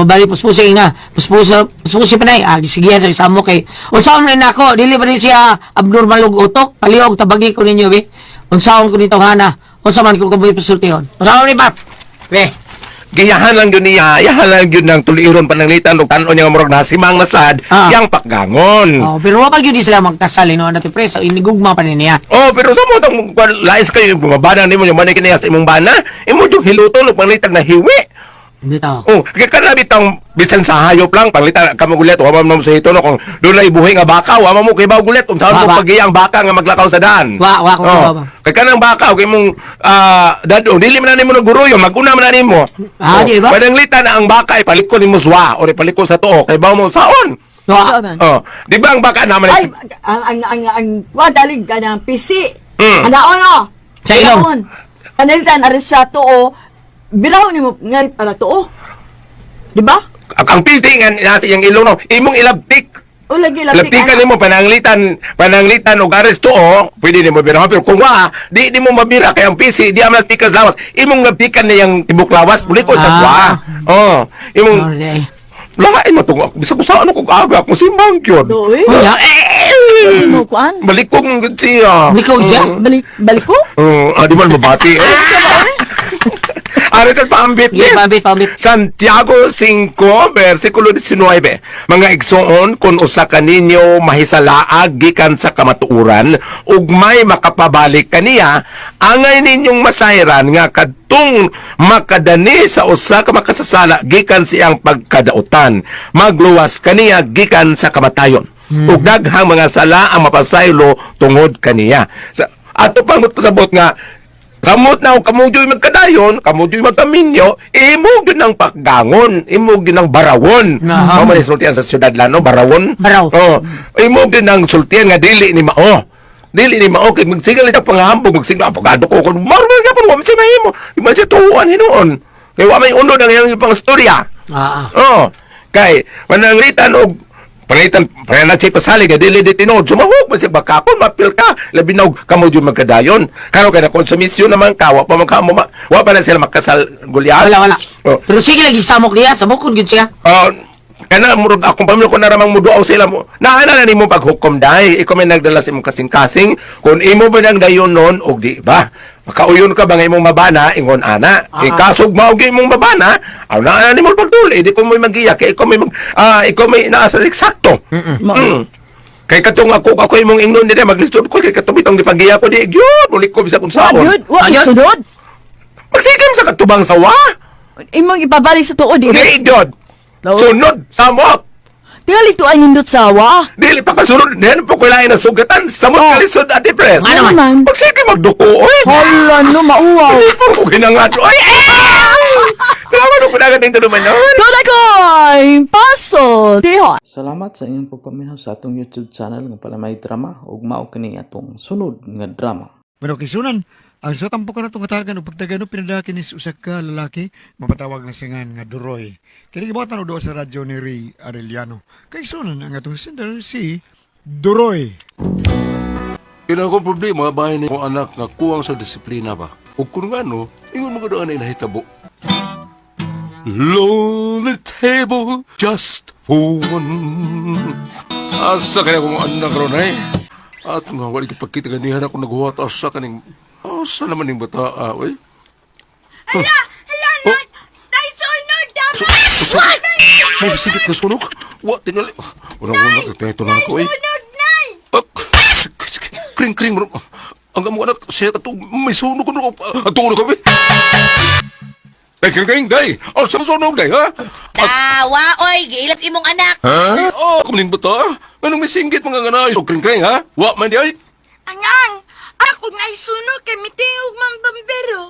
Bali puspusi na. Puspusi, puspusi pa na eh. Sigihan sa samok kay. Unsaon man nako, dili pa rin siya abnormal og utok. Palihog tabagi ko ninyo be. Unsaon ko nito hana. Unsa man ko kamoy pasultihon. Unsaon ni Pap? Be. Gayahan lang yun niya, yahan lang yun ng tuliron pananglitan ug tan-on niya nga murag nasimang nasad, Ah. yang pakgangon. Oh, pero wa pa gyud ni sila magkasal no natin preso inigugma pa ni niya. Oh, pero sa mo tong lais kayo bumabana nimo yung manay kaniya sa imong bana, imo yung hiluton ug panglitan na hiwi. Bitaw. Oh, kaya kana bitang bisan sa hayop lang panglitan ka magulit wa man mo sa hito no kung doon na ibuhi nga baka wa man mo kay baw gulit kung saan Wa, mo wa. pagiya ang baka nga maglakaw sa daan. Wa, wa, ko Oh. kibaw ba. Kay kanang baka og imong dadon dili man na nimo naguruyo maguna man na nimo. Ah, di ba? Pananglitan na ang baka ipalikon nimo suwa o ipalikon sa tuo kay baw mo saon. Wa. Oh, di ba ang baka naman Ay, ang wa dalig ka ng PC. Anaon no. Sa ilong. Kanalitan aris sa tuo. Birahon nimo nga para tuo. Di ba? Ang PC nga nasa iyang ilong no, imong ilabtik. O lagi labtik. Labtikan nimo pananglitan, pananglitan og ares tuo, pwede nimo birahan pero kung wa, di nimo mabira kay ang PC di am tikas lawas. Imong labtikan niyang tibok lawas, mulikod sa Ah. kuha. Oh, imong Alright. lain mo tong bisag ko sa ano kog aga akong simbang gyud. Doy. Unya, Kasi mo kuan. Balikog gud siya. Balikog siya? Balik balik ko. Oh, di man mabati. Eh. Ari kag paambit. Yes, paambit, paambit. Santiago 5, versikulo 19. Mga igsoon, kung usa kaninyo mahisalaag gikan sa kamatuoran, ug may makapabalik kaniya, angay ninyong masayran nga kadtong makadani sa usa ka makasasala gikan siyang pagkadautan, magluwas kaniya gikan sa kamatayon. Ug daghang mga sala ang mapasaylo tungod kaniya. Sa ato pang pasabot nga kamot na og kamo juy magkadayon, kamo juy magkaminyo, imo gyud ang pakgangon, imo gyud ang barawon. Aha. Mao man ni sultian sa Siyudad Lano, barawon. Baraw. Oh, imo gyud ang sultian nga dili ni mao. Dili ni mao kay magsigal ita panghambog, magsigal abogado ko kun marunong ka pa wa man siya mahimo. Di man siya tuuan hinuon. Kay wa may unod ang iyang pang istorya. Ah. Oh, kay mananglitan og pananglitan pananglitan siya pasali nga dili di tinuod sumahog man siya bakapon mapil ka labi na og kamo jud magkadayon karon kay na konsumisyon naman ka wa pa man ka mo wa pa na sila makasal gulyat. Wala, wala. Oh. Pero sige lagi samok niya, samokon gyud siya. Oh, kana murag akong pamilya ko naramang muduaw sila mo. Naana na nimo paghukom dai. Ikaw may nagdala sa imong kasing-kasing kung imo ba nang dayon nun og di ba. Makauyon ka ba nga imong mabana ingon ana. Ah. Ikasog mao gyud imong mabana, aw naa nimo pagtuli di ko mo'y magiya kay ikaw may mag, ikaw may naa sa eksakto. Mm. Kay katong ako ako imong ingnon dire maglisod ko kay katong bitong gipagiya ko di gyud ulit ko bisag unsaon. Ayun, wa Ayun. sunod. Magsigim sa katubang sawa. Imong ipabalik sa tuod Di eh. gyud. Sunod samok. Tingali to ay nindot sawa. Dili pa kasunod, diyan po kailangan na sugatan. Samot Oh. oh. kalisod at depress. Ano man? Pagsige magduko, oy. Hala no, mauwaw. Hindi po ko ginangat. Oy, ah! Salamat ko kunagan ng tuluman nun. Tulad ko ay pasultihon. Salamat sa inyong pagpaminaw sa atong YouTube channel nga Palamay Drama ug mao kini atong sunod nga drama. Pero kisunan, ang sa tampo ka na itong katagan o pagtagano, pinadaki ni usa ka lalaki, mapatawag na siya nga Duroy. Kini gibuhatan og duha sa radyo ni Ray Arellano. Kay sunan ang atong sender si Duroy. Ina akong problema, bahay ni akong anak nga kuwang sa disiplina ba. Ug kung ngano, ingon mo gud anay nahitabo. Lonely table just for one. Asa kaya akong anak ron ay? At nga wala kipagkita ganihan ako naghuwat asa kaning asa naman ning bata ah, oy. Hala, hala, Oh. Tay sunod dapat. Usa, may bisigit na sunog. Wa tingali. Wala ko na na ako eh. Sunod nay. Ak, sige, sige. Kring, kring, bro. Ang among anak, siya kato, may sunog ko. Ato na kami. Day, kring, kring, day. Oh, sa sunog, day, ha? Dawa, oy, giilat imong anak. Ha? Oh, kamaning bata. Anong may singgit mga nga So, kring, kring, ha? Wa man di, ay. Angang, ako nay sunog kay mitingog man bambero.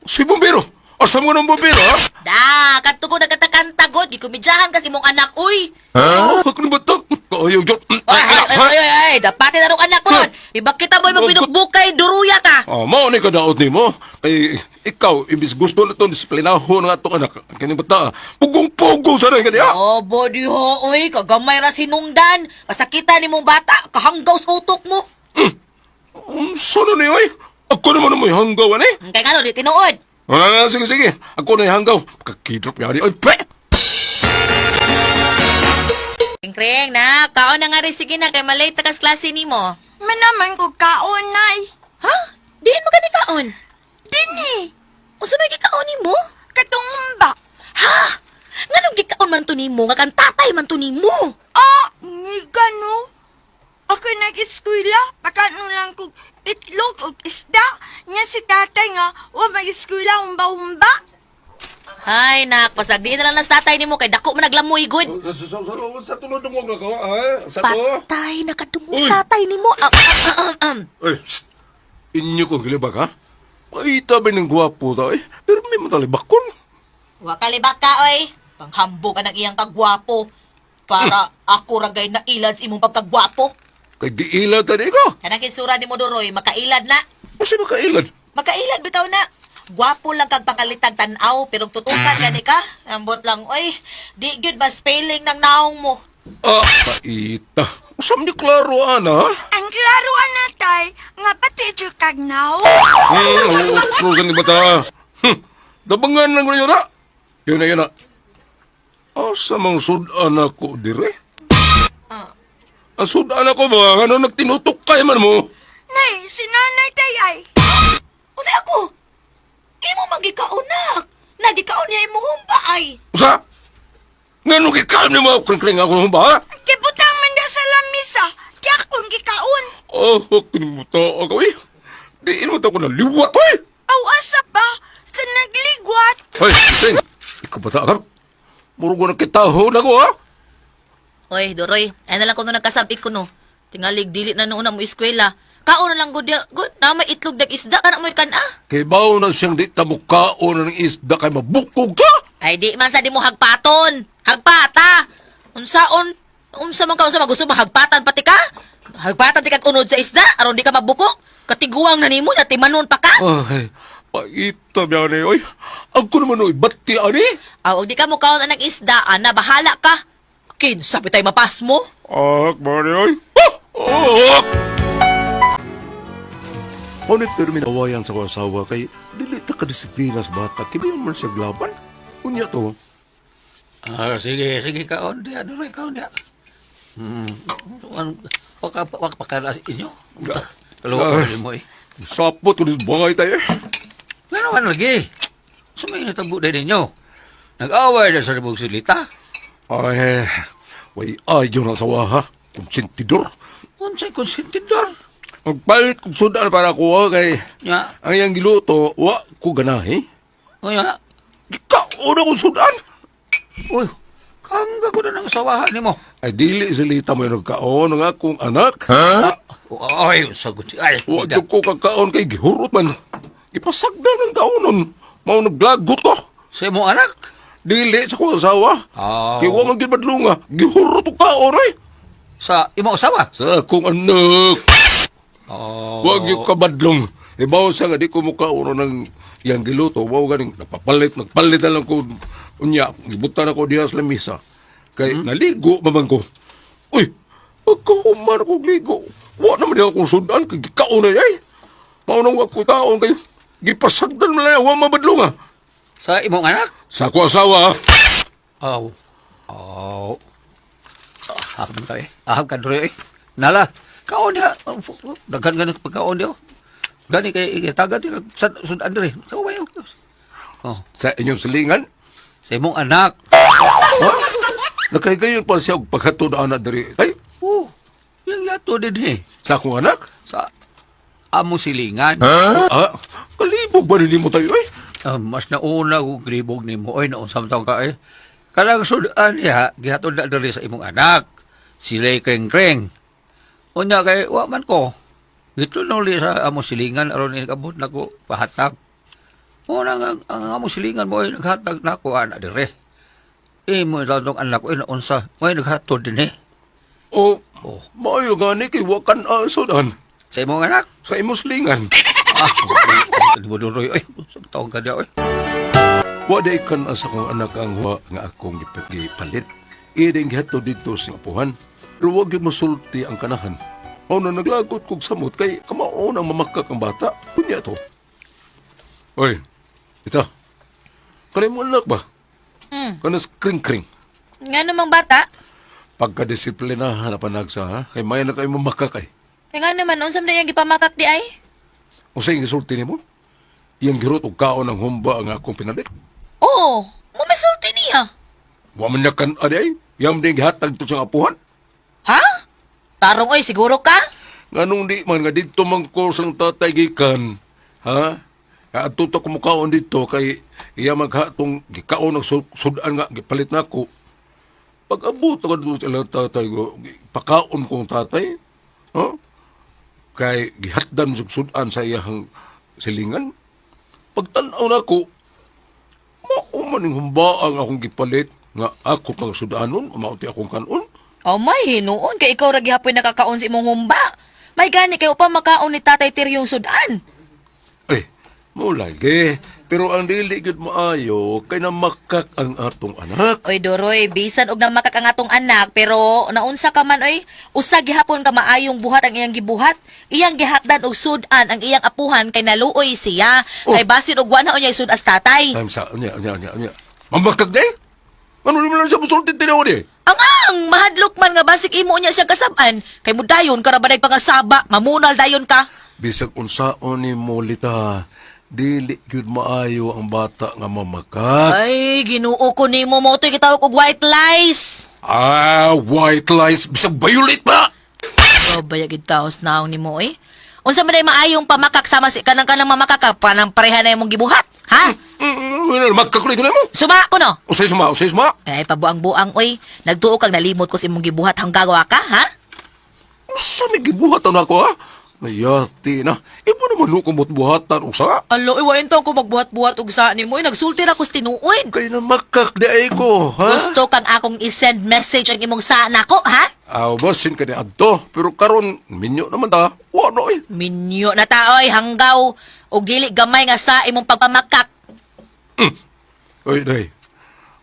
Si Bombero. Asa mo ng bombero, ha? Da, kadto ko nagkatakanta god, gikomedyahan kasi imong anak, uy. Ha? Ako ng bata. Kayo, Diyos. Ay, ay, ay, ay, ay, ay, dapatin na anak ko nun. Ibak kita mo imong binukbukay, duruya ka. Ah, mao ni kadaot nimo. Kay ikaw imbis gusto na itong disiplinahon ng atong anak. Ang kaning bata, pugong-pugong sa rin kaniya. Obo, di ho, oy, kagamay ra sinungdan. Masakitan nimong bata, kahanggaw sa utok mo. Unsa na ni oy? Ako naman ang may hanggaw ani. Kay ngano, di tinuod. Ah, sige, sige. Ako na yung hanggaw. Kakidrop yari. Oy, pre! Kring, na, kaon na nga rin, sige na, kay malate ta kas klase nimo. Manaman ko kaon nay. Ha? Diin mo gani kaon? Dinhi, Unsa may gikaon nimo? katong humba. Ha? Nganong gikaon man to nimo nga kan tatay man to nimo? Ah, ngiga no. Ako nag-eskwela, pakano lang kog itlog og isda. Nya si tatay nga, wa mag-eskwela humba-humba. Ay, nak, pasag diin na lang nas tatay nimo kay dako man naglamoy gud. Sa tulod mo na ko, ha? Sa to? Patay nakadungog Uy! sa tatay nimo. Ah, ah, ah, ah, ah. Ay, psst. Inyo kong gilibag, ha? Paita ba ng gwapo ta, eh? Pero may matalibakon. Wa kalibak ka oy. Panghambog ka ng iyang kagwapo. Para ako ra gay nailad sa imong pagkagwapo. Kay giilad tani ko. Kanang kinsura nimo Duroy, makailad na. Kasi makailad. Makailad bitaw na. Gwapo lang kag pangalitag tan-aw pero tutukan gani ka. Ambot lang oy. Di gyud mas failing ng naong mo. Ah, paita. Usam ni klaro, ana, ha? Ang klaro ana tay, nga pati jud kag naw. Otro sa ni bata. Dabangan lang ko yun, ha? Yun na, yun na. Asa mang sudan ako dire? Ang sudan ako ba? Ano nagtinutok kay man mo? Nay, si nanay tay ay. Usa ako. Imo magikaon nak. Nagikaon niya imong humba ay. Usa? Ngano gikaon ni mo kring-kring ako ba? Ha? Kibutang man da sa lamisa, kaya akong gikaon. Oh, kinimuta ako eh. Diin mo ta ko naliwat eh. Aw asa ba sa nagligwat. Hoy, Sing. Ikaw ba ta ka? Muro ko na kitahon ako ha? Oy, Doroy, ay na lang kuno nagkasabi ko no. Tingalig dili na noon na mo eskwela. Kaon na lang gud gud na may itlog dag isda kana mo'y kan-a. Kay bawo na siyang di ta mukaon ng isda kay mabukog ka. Ay di man sa di mo hagpaton. Hagpata. Unsaon? Unsa man ka unsa man gusto mo hagpatan pati ka? Hagpatan ti kag unod sa isda aron di ka mabuko. Katiguang na nimo nya timanon pa ka. Ay, paita biya ni oy. Ako naman oy, bati ani. Aw, og di ka mo kaon anang isda, ana bahala ka. Kinsa bitay mapas mo? Ak, mani oy. Ah! Ah! Ngunit pero minawayan sa kong asawa kay dili ta kadisiplina sa bata. Kaya man siya glaban. Unya to. Ah, sige, sige, kaon diya, Duroy, kaon diya. Waka, waka pa ka inyo. Kaluwa ko mo eh. Sapot ko din bagay tayo eh. Nga naman lagi. Sumay natabo din ninyo. Nag-away na sa ribog silita. Ay, way ayaw na asawa ha. Konsentidor. Unsay konsentidor. Magpalit kong sudan para ko ha, kay Nya, ang iyang giluto, wa ko ganahi. nya. Gikaon akong sudan. Uy, kangga ko na ng asawahan nimo. Ay, dili silita mo yung nagkaon ng akong anak. Ha? Ay, sagot si ay. Wa jud ko kakaon kay gihurot man. Ipasagdan ang kaonon. Mao naglagot ko. Sa imong anak? Dili sa akong asawa. Ah. Kay wa man gyud madlunga. Gihurot og kaon oy. Sa imong asawa? Sa akong anak. Oh. Wa gyud ka badlong. Ibaw sa nga di ko mukaon ng iyang giluto. Wa ganing napapalit, nagpalit na lang ko unya. Gibutan ako diha sa lamisa. Kay naligo man man ko. Uy, pagkahuman ako ligo. Wa naman di akong sudan kay gikaon na ay. Mao nang wa ko kaon kay gipasagdan man lang wa mabadlong ah. Sa imong anak? Sa ako asawa. Aw. Aw. Ahab ka eh. Ahab ka dre eh. Nala, kaon diha. Daghan ganun pagkaon diha. Gani kay itaga ti kag sudan dre. Kaon ba yun? Oh, Sa inyong silingan. sa imong anak. Ha? Nakahigayon pa siya og paghatod ana diri. Ay, Oh, yang yato din eh. sa akong anak. Sa amo silingan. Ha? Kalibog ba nimo tayo eh? Ah, mas nauna kong gribog nimo oy naon sa ka eh. Kanang sudan niya gihatod na diri sa imong anak. Sila kreng-kreng. Unya kay wa man ko. Gitunol sa amo silingan aron inabot nako pahatag. Una nga ang amo silingan mo ay naghatag nako ana dire. Imo sa anak ko naunsa mo ay naghatod din eh. O, oh, maayo gani kay wa kan sudan Sa imong anak. sa imong silingan. Ah, di mo duroy oy. Sa taong ka diya oy. Wa day kan sa akong anak ang huwa nga akong gipalit. Iring gihatod didto sa apuhan. Pero wa gyud mosulti ang kanahan. Mao na naglagot kog samot kay kamao nang mamakak ang bata. Unya to. Oy, ito. Kanay mo anak ba? Kanas kring-kring. Nga namang bata? Pagkadisiplinahan na panagsa, ha? Kay may na kayo mamakak ay. Kay nga naman unsa man iyang gipamakak di ay? Unsa iyang gisulti nimo? Iyang girot og kaon ang humba ang akong pinalit. Oo, mo may sulti niya. Wa man niya kan adi ay. Iyang ding gihatag to sa apuhan. Ha? Tarong oy, siguro ka? Nganong di man nga didto man ko sang tatay gikan. Ha? Adto ta kumukaon didto kay iya maghatong gikaon ang sudan nga gipalit nako. Pag abot ako dito sa ilang tatay ko, pakaon kong tatay. Ha? Kay gihatdan sa sudan sa iyang silingan. Pagtan-aw nako, mao man ning humbaang akong gipalit nga ako pang sudanon, mao ti akong kanon. Oh may hinuon kay ikaw ra gihapon nakakaon sa imong humba. May gani kayo pa makaon ni Tatay Tiryong sudan. Eh, mo lagi. Pero ang dili gyud maayo kay namakak ang atong anak. Oy Doroy, bisan og namakak ang atong anak pero naunsa ka man oy, usa gihapon ka maayong buhat ang iyang gibuhat. Iyang gihatdan og sudan ang iyang apuhan kay naluoy siya. Oh. Kay basin og wa na unya sudas tatay. Time sa unya unya unya unya. Mamakak day. Ano naman lang siya musulti tinaw di? Ang ang mahadlok man nga basig imo niya siya kasab-an kay mudayon ka ra ba pangasaba, mamunal dayon ka. Bisag unsaon ni mo lita, dili gyud maayo ang bata nga mamakak. Ay, Ginoo ko nimo mo to'y gitawag og white lies. Ah, white lies. Bisag violet pa. Babaya gid taos naong nimo oy. Unsa man day maayong pamakak sama si kanang kanang mamakak ka panang pareha na imong gibuhat, ha? Magkakuloy ko na mo. Suma ko no. Usay suma, usay suma. Ay, pabuang-buang, oy. Nagtuo kang nalimot ko sa imong gibuhat hanggang gawa ka, ha? Usa may gibuhatan ako, ha? Nayati na. Ibo naman ko buhatan usa. Alo, iwain to ako magbuhat-buhat og sa nimo. Nagsulti ra ko sa tinuod. Kay na makak di ay ko, ha? Gusto kang akong i-send message ang imong sa nako, ha? Aw, basin ka ni adto. Pero karon minyo naman ta. Wa no eh. Minyo na ta, oy, hanggaw. O gili gamay nga sa imong pagpamakak. Oy, day.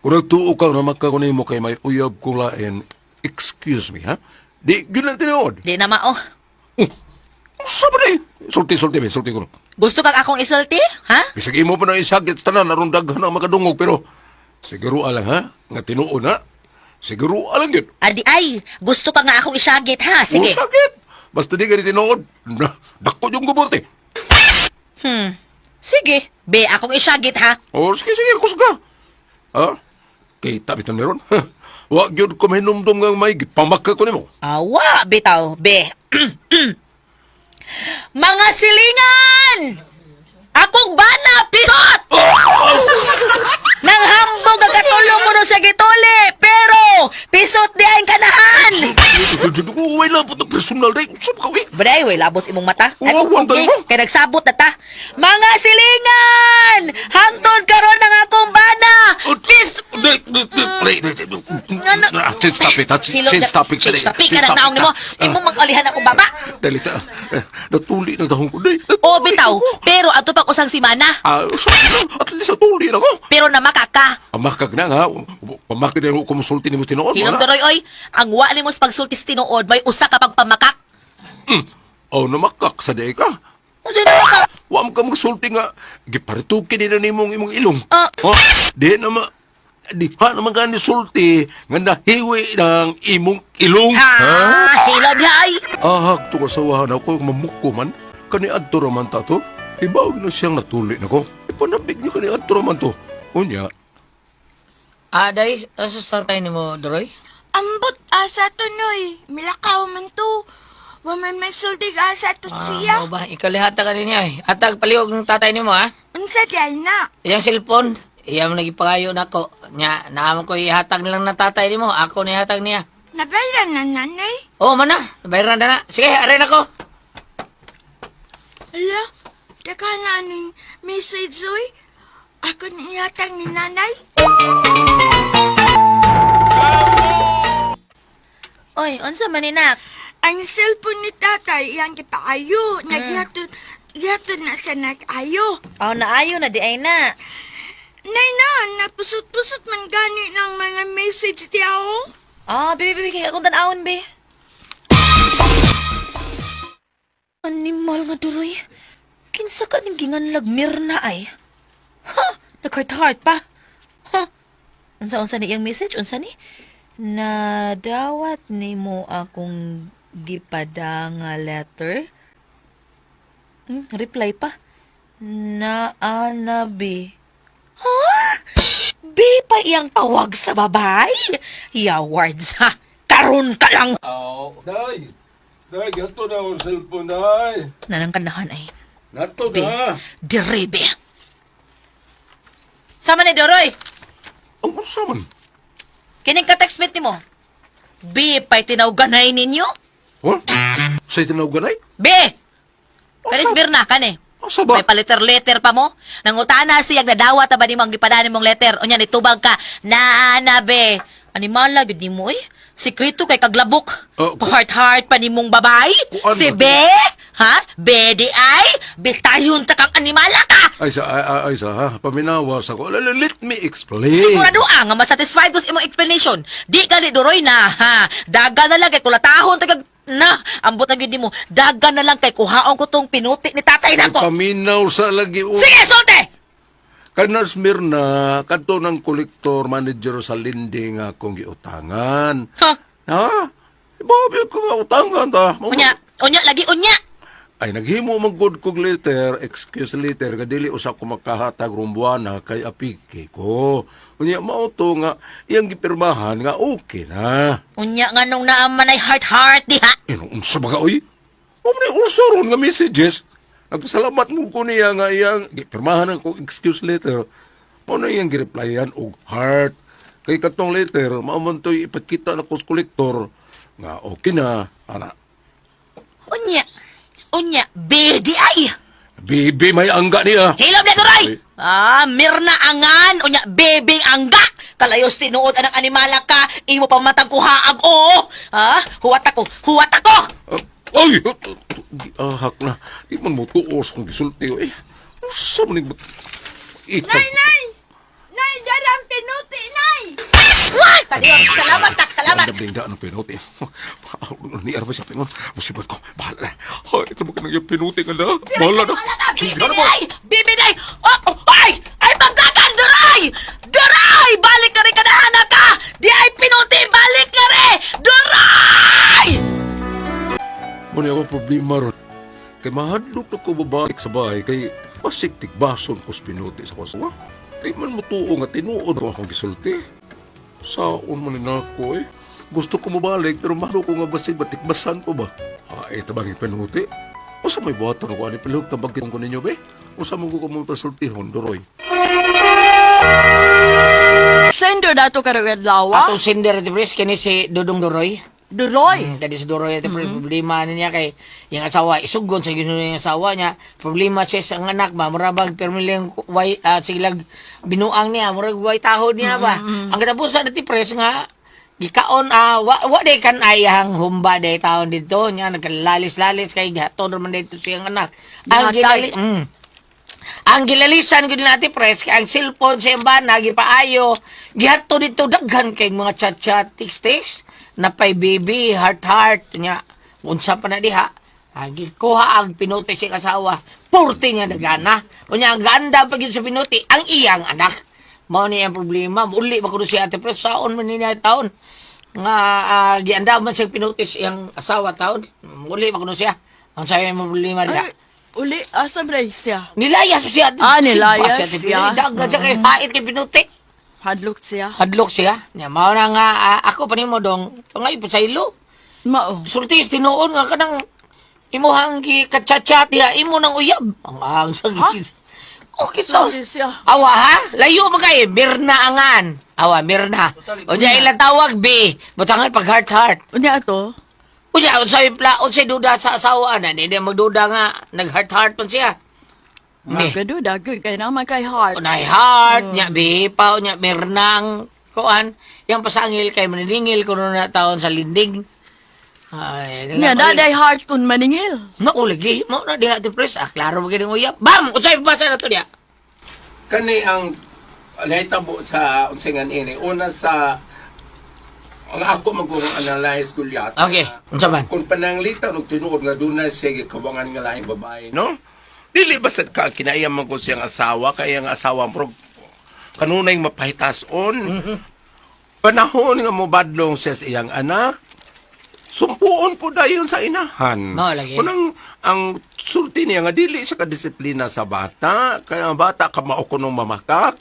Kung nagtuo ka na makak nimo kay may uyab kong lain, excuse me, ha? Di, yun lang tinuod. Di na mao. Usa ba di? Sulti, sulti, be, sulti ko. Gusto kang akong isulti, ha? Bisag imo pa na isagit tanan aron daghan ang makadungog pero siguro alang ha nga tinuod na. Siguro alang yun. Adi ay, gusto ka nga akong isyagit, ha? Sige. Oh, sakit. Basta di ka ni tinuod. Na, dako yung gubote. Sige. Be, akong isyagit, ha? Oh, sige, sige, kusga. Ha? Kita bitan meron. Wa gyud ko mahinumdum nga may gipamaka ko nimo. Awa, bitaw, be. Mga silingan! Akong bana, pisot! Nang hambog ang katulong ko no sa gituli, pero pisot di ang kanahan! Uy, labot na personal day. Usap ka, uy. Bray, way labot imong mata. Ay, Oo, kung wantay mo. kay nagsabot na ta. Mga silingan! Hangtod karon ang akong bana! Pis... Ano? Change topic, ha? Change topic. Change topic ka na naong nimo. Imong mag-alihan akong baba. Dali ta. Natuli na dahon ko, day. O bitaw, pero ato pag usang simana. Ah, at least natuli na ko. Pero namakaka. Amakag na nga. Pamakag na ko konsulti ni mo tinuod. Hilom wala. tuloy oy, ang wa nimo sa pagsulti sa tinuod may usa ka pagpamakak. Oh, namakak sa day ka. Unsa namakak? Wa mo ka magsulti nga. Giparitukin nila nimong imong ilong. Ah. Oh, di na ma... Di pa naman ka ni sulti nga nahiwi ng imong ilong. Ah, hilom ay. Ahag to kasawahan ako mamuko man. Kani adto raman ta to. Ibaw na siyang natuli na ko. Ipanabig niyo kani adto raman to. Unya, Ah, dai, asa sa tayo nimo, Doroy? Ambot asa to noy. Milakaw man to. Wa man may sultig asa to siya. Mao ba? Ikalihata ka rin niya eh. Atag palihog ng tatay nimo ha. Unsa di ay na? Iyang cellphone, iya mo nagipangayo nako. Nya, naamo ko ihatag lang ng tatay nimo. Ako na ihatag niya. Nabayran na nanay. Oh, man na. Bayaran na na. Sige, aray nako. Ala, teka na ning message oy. Ako ni ihatag ni nanay. Oy, unsa man ni nak? Ang cellphone ni tatay iyang gipaayo. Naghatod gihatod na sa nag-ayo. Aw naayo na di ay na. Nay na, napusot-pusot man gani ng mga message diya oh. Ah, bibi bibi kay akong tan-awon be. Animal nga duroy. Kinsa ka ning ginganlag Mirna ay? Ha, nag-heart pa. Ha. Unsa unsa ni iyang message? Unsa ni? Nadawat nimo akong gipada nga letter? Reply pa. Naanabi. Ha? B pa iyang tawag sa babay? Yawards ha. Karon ka lang. Aw, day. Day, gato na ang cellphone, day. Nanang kanahan ay. Nato Be. na. Diribe. Sama ni Doroy. Ang unsa man? Kining ka text mate nimo. B pa'y tinawganay ninyo? Huh? Sa'yo tinawganay? B! Kanis Mirna, kani. Asa ba? May pa-letter-letter pa mo. Nangutana siyang nadawat ba nimo ang gipadani mong letter. Unya nitubag ka. Naana be. Animala gyud nimo eh. Sikreto kay kaglabok. Oh, Pa-heart-heart pa nimong babay. Kuan Si ba B? Ha? B di ay? Bitayon ta kang animala ka! Ay sa, ay, ay, ay sa, ha? Paminawas ako. Let me explain. Sigurado ah, nga masatisfied ko sa imong explanation. Di gali duroy na, ha? Daga na lang kay kulatahon tagag na, ambot na gyud nimo. Daga na lang kay kuhaon ko tong pinuti ni tatay Ay, nako. paminaw sa lagi. oh. Sige, sulte! Kanas Mirna, kadto ng kolektor manager sa lending akong giutangan. Ha? Ha? Ibabi ko nga utangan ta. Unya, unya lagi unya. Ay naghimo man gud kog letter, excuse letter nga dili usa ko makahatag rong buwana kay apike ko. Unya mao to nga iyang gipirmahan nga okay na. Unya nga nung naaman ay heart heart diha. Ino unsa ba ka oy? O man uso ron nga messages. Nagpasalamat mo ko niya nga iyang gipirmahan ang kong excuse letter. Mao na iyang gireplyan og heart. Kay katong letter, mao man to'y ipakita na ko sa kolektor nga okay na, ana. Unya. Unya, B di ay. Bibi may angga niya. Hilom na Duray! Ah, Mirna angan, unya bebeng angga. Kalayos tinuod anang animala ka, imo pa matag kuhaag oo. Ha? Huwat ako, huwat ako. Ay! Ahak na. Di man mo tuos kung gisulti. Eh, usa man ning Nay, nay! Nay, darang pinuti, nay! Wah! Taliwan, salamat tak, salamat. Ang blinda ng pinuti. Ni arba siya pingon. Musibat ko. Bahala na. Ay, ito mo kanang yung pinuti ka na. Bahala na. Bibi day! Bibi day! Oh, oh, ay! Ay, pagdagan! Duray! Duray! Balik ka rin kanahan ka! Di ay pinuti! Balik ka rin! Duray! Muna ako problema ron. Kay mahadlok na ko babalik sa bahay kay masiktik bason ko sa pinuti sa kasawa. Di man mo tuo nga tinuod ko akong gisulti. Saon man ni nako eh. Gusto ko mabalik pero mahalo ko nga basig batikbasan ko ba? Ah, ito bang pinuti? Usa may buhaton ako ani pilog tabag ko ninyo be? Usa mo ko mo pasultihon duroy. Sender dato karong adlaw. Atong sender ati Pres, kini si Dudong Duroy. Duroy. Kani si Duroy ati Pres, problema niya kay yung asawa isugon sa ginuno yung asawa niya. Problema siya sa anak ba, murabag permiling way silag binuang niya, murag way tahod niya ba. Ang katapusan ati Pres nga gikaon wa, wa day kan ay ang humba day taon dito niya nagkalalis-lalis kay gihaton man dito siyang anak. Ang Gihatay. gilali Ang gilalisan gud nati pres kay ang cellphone sa iyang bana gipaayo gihatto dito daghan kay mga chat-chat text text napay baby heart heart nya unsa pa na diha. Ang gikuha ang pinuti sa asawa purti niya nagana unya ang ganda pa gyud sa pinuti ang iyang anak mao ni ang problema uli ba kuno si ate pres saon man niya taon nga gianda man siya pinuti sa iyang asawa taon uli ba kuno siya ang sayo mo problema diha. Ay, uli, asa ba siya? Nilayas siya. Ah, nilayas Simba siya. Dagan siya kay hait kay pinuti. Hadlok siya. Hadlok siya. Nya mao na nga ako pa nimo dong pangay pa sa ilo. Mao. Sulti tinuon nga kanang imuhang gi kachat-chat diha imo nang uyab. Ang ang sa Okay so. Sulti siya. Awa ha? Layo mo kay Mirna angan. Awa Mirna. Unya ilang tawag B. Butangan pag heart heart. Unya ato? Unya unsay pla unsay duda sa asawa na di magduda nga nag heart heart man siya. Me. Magaduda, good kay naman kay heart. Unay heart, nya bipaw, nya mirnang, kuan, yang pasangil kay maniningil kuno na taon sa linding. Ay, Nya daday heart kun maningil. Makuligi, mo na diha ti pres. Ah, klaro ba gid ang uyab. Bam, unsay basa na to diha? Kani ang nahitabo sa unsay nga ini una sa ang ako magurong analyze Goliath. Okay, unsa man? Kung pananglita og tinuod nga dunay siya gikawangan nga laing babae, no? Dili basta ka kinaiya man ko siyang asawa kay ang asawa murag kanunay mapahitason. Panahon nga mobadlong siya sa iyang anak, sumpuon po dayon sa inahan. Mao lagi. Unang ang sulti niya nga dili siya kadisiplina sa bata, kaya ang bata kamao kunong mamakak.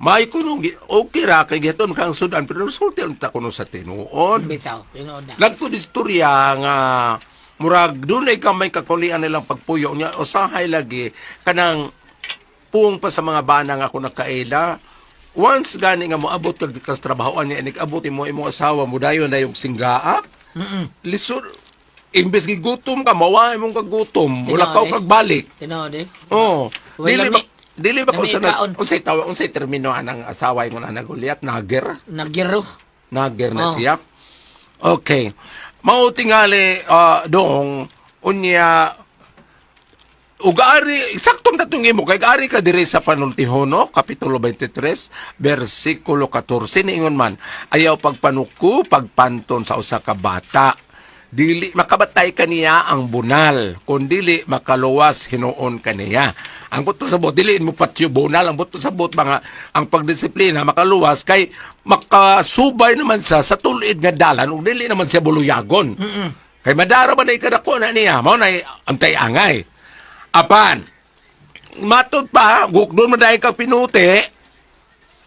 May kunong okay ra kay giton kang sudan pero sulti ang ta kuno sa tinuod. Bitaw, tinuod na. Nagtud istorya nga murag dunay ka may kakulian nilang pagpuyo niya usahay lagi kanang puong pa sa mga bana nga ako nakaila. Once gani nga moabot kag kas trabahoan niya inig-abot imo imong asawa mo dayon na yung singgaa. Lisod imbes gigutom ka mawa imong kagutom wala Tinuod ka eh. kag balik. Tinuod eh. Oh, Way dili ba lami. dili ba kung Lami sa nas, kaon. unsay tawag unsay termino anang asawa ingon anang Goliath nager Nagyero. nager na Oh. siya. Okay. Mao tingali dong unya ug ari saktong tatong imo kay ari ka diri sa panultihon no kapitulo 23 bersikulo 14 niingon man ayaw pagpanuko pagpanton sa usa ka bata dili makabatay kaniya ang bunal kun dili makaluwas hinuon kaniya ang but pasabot dili mo patyo bunal ang but pasabot mga ang pagdisiplina makaluwas kay makasubay naman sa tulid nga dalan ug dili naman siya buluyagon. Kay madara man ay kadako na niya mao nay antay angay. Apan matod pa gukdon man dahil ka pinuti.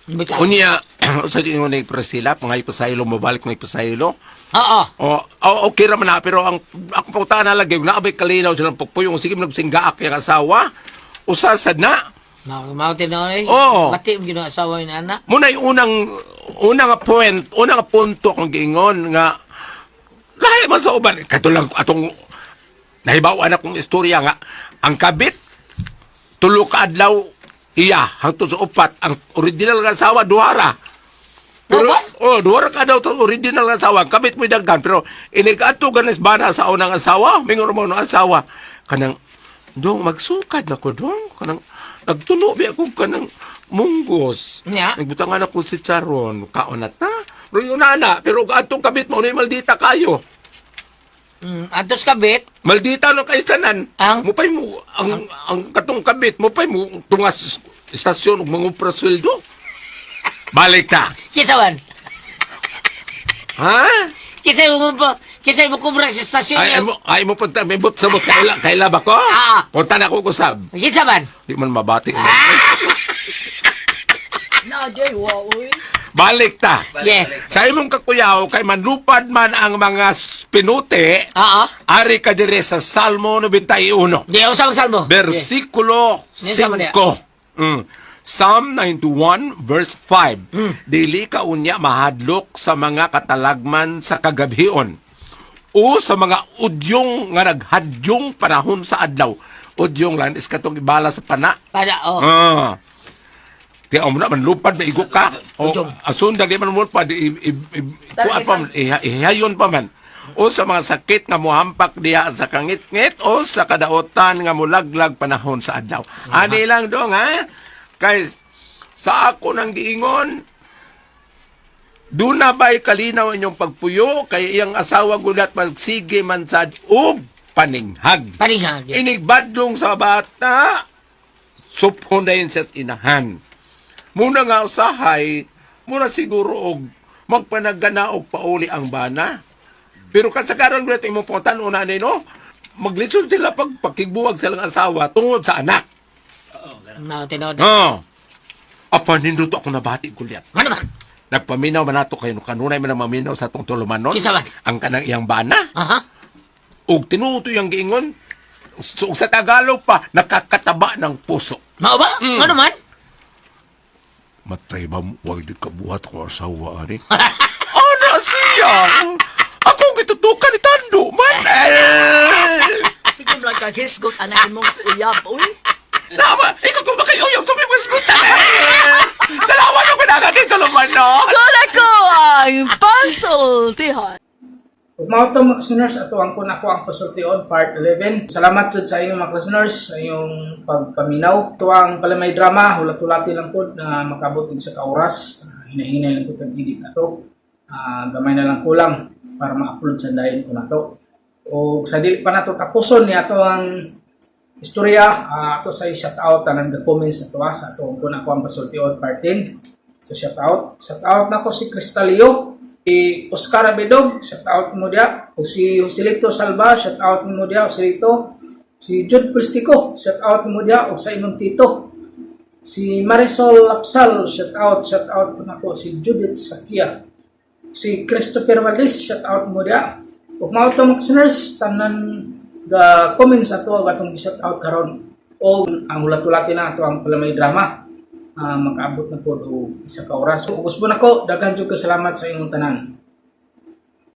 Bitaw. Unya sa ingon ni Priscilla pangay pasaylo mobalik may pasaylo. Oo. O, oh, okay ra man na, pero ang ako pangutana lagi, naabay kalinaw silang pagpuyong, sige nagsinggaak yung asawa, usa sad na. Mao mao tinuod eh. Oo. Bati mo gino asawa ni anak. Muna yung unang unang nga point, unang nga punto akong giingon nga lahi man sa uban katulang atong nahibaw-an akong istorya nga ang kabit tulo ka adlaw iya hangtod sa upat ang original nga asawa duhara. Pero oh, duhara ka daw to original nga asawa, kabit mo daghan pero inig-adto ganis bana sa unang asawa, mingon mo ng asawa kanang dong magsukad na ko dong kanang nagtuno bi ako kanang munggos. Nya. Nagbutangan ako si Charon, kaon na ta. Pero yun na, na, pero atong kabit mo, ni maldita kayo. Atos kabit. Maldita no kay tanan. Ang mupay mo ang katong kabit, mupay mo tungas istasyon ug mangupra sweldo. Balik ta. Kinsa man? Ha? Kinsa mo pa? Kinsa mo kubra sa istasyon Ay, niya? ay mo punta, may but sa but kaila, kaila ba ko? Ah. Punta na ako kusab. Kinsa man? Di man mabati. Na, jay, wa, uy. Balik ta. Yeah. Sa imong kakuyaw kay manlupad man ang mga pinute. Oo. Ari ka dire sa Salmo 91. Di usang salmo. Versikulo Yeah. Niya 5. Psalm 91 verse 5. Dili ka unya mahadlok sa mga katalagman sa kagabhion o sa mga udyong nga naghadyong panahon sa adlaw. Udyong lang is katong ibala sa pana. Para oh. Ah. Ti amo na manlupad maigo ka. O Udyong. asundag di man mulupad i, i, i, kuan pa man, ihayon pa man. O sa mga sakit nga mohampak diha sa kangitngit o sa kadaotan nga mulaglag panahon sa adlaw. Ani lang dong ha. Kay sa ako nang giingon, duna ba'y kalinaw inyong pagpuyo kay iyang asawa gulat magsige man sad og paninghag. Paninghag. Yeah. Inigbadlong sa bata, suphon na yun sa inahan. Muna nga usahay, muna siguro og magpanagana og pauli ang bana. Pero kasagaran gulat imong puntan una ni no, maglisod sila pag pakigbuwag silang asawa tungod sa anak. Mao tinuod. Oh. Apa nindot ako nabati gulyat. Ano man? Nagpaminaw man nato kayo kanunay man ang maminaw sa atong tulumanon. Kinsa man? Ang kanang iyang bana. Aha. Og tinuod iyang giingon. So, sa Tagalog pa, nakakataba ng puso. Mao ba? Ano man? Matay ba mo? Huwag di kabuhat ko asawa, ani? Ano siya? Ako ang gitutukan ni Tando, man! Eh! Sige, mula ka, hisgot, anak mong uyab, uy. Tama! Ikaw ko ba kayo uyab? Sabi mo, isgutan! Eh! Salamat ako pinagagay tulumanon! Kuna ko ang pasultihan. Ug mao to mga listeners, ato ang kun ako ang pasultion part 11. Salamat jud sa inyong mga listeners sa inyong pagpaminaw. Ito ang palamay drama, hulat-hulati lang pod na makabot og sa ka oras. Hinahinay lang pod kag edit ato. Gamay na lang kulang para ma-upload sa dayon ko nato. Og sa dili pa nato tapuson ni ato ang istorya, ato sa shout out tanan ga comments sa tuwa sa ato ang kun ako ang pasultion part 10. So shout out, shout out nako si Cristalio, si Oscar Abedog, shout out mo dia, o si Joselito Salva, shout out mo dia, Joselito, si Jude Pristico, shout out mo dia, o sa imong tito, si Marisol Lapsal, shout out po nako, si Judith Sakia, si Christopher Valdez, shout out mo dia. Ug mao to mga listeners, tanan ga comments ato atong gi-shout out karon o ang hulat-hulati na ato ang palamay drama. Makaabot na po og isa ka oras. Ubos po nako, daghan jud ka salamat sa inyong tanan.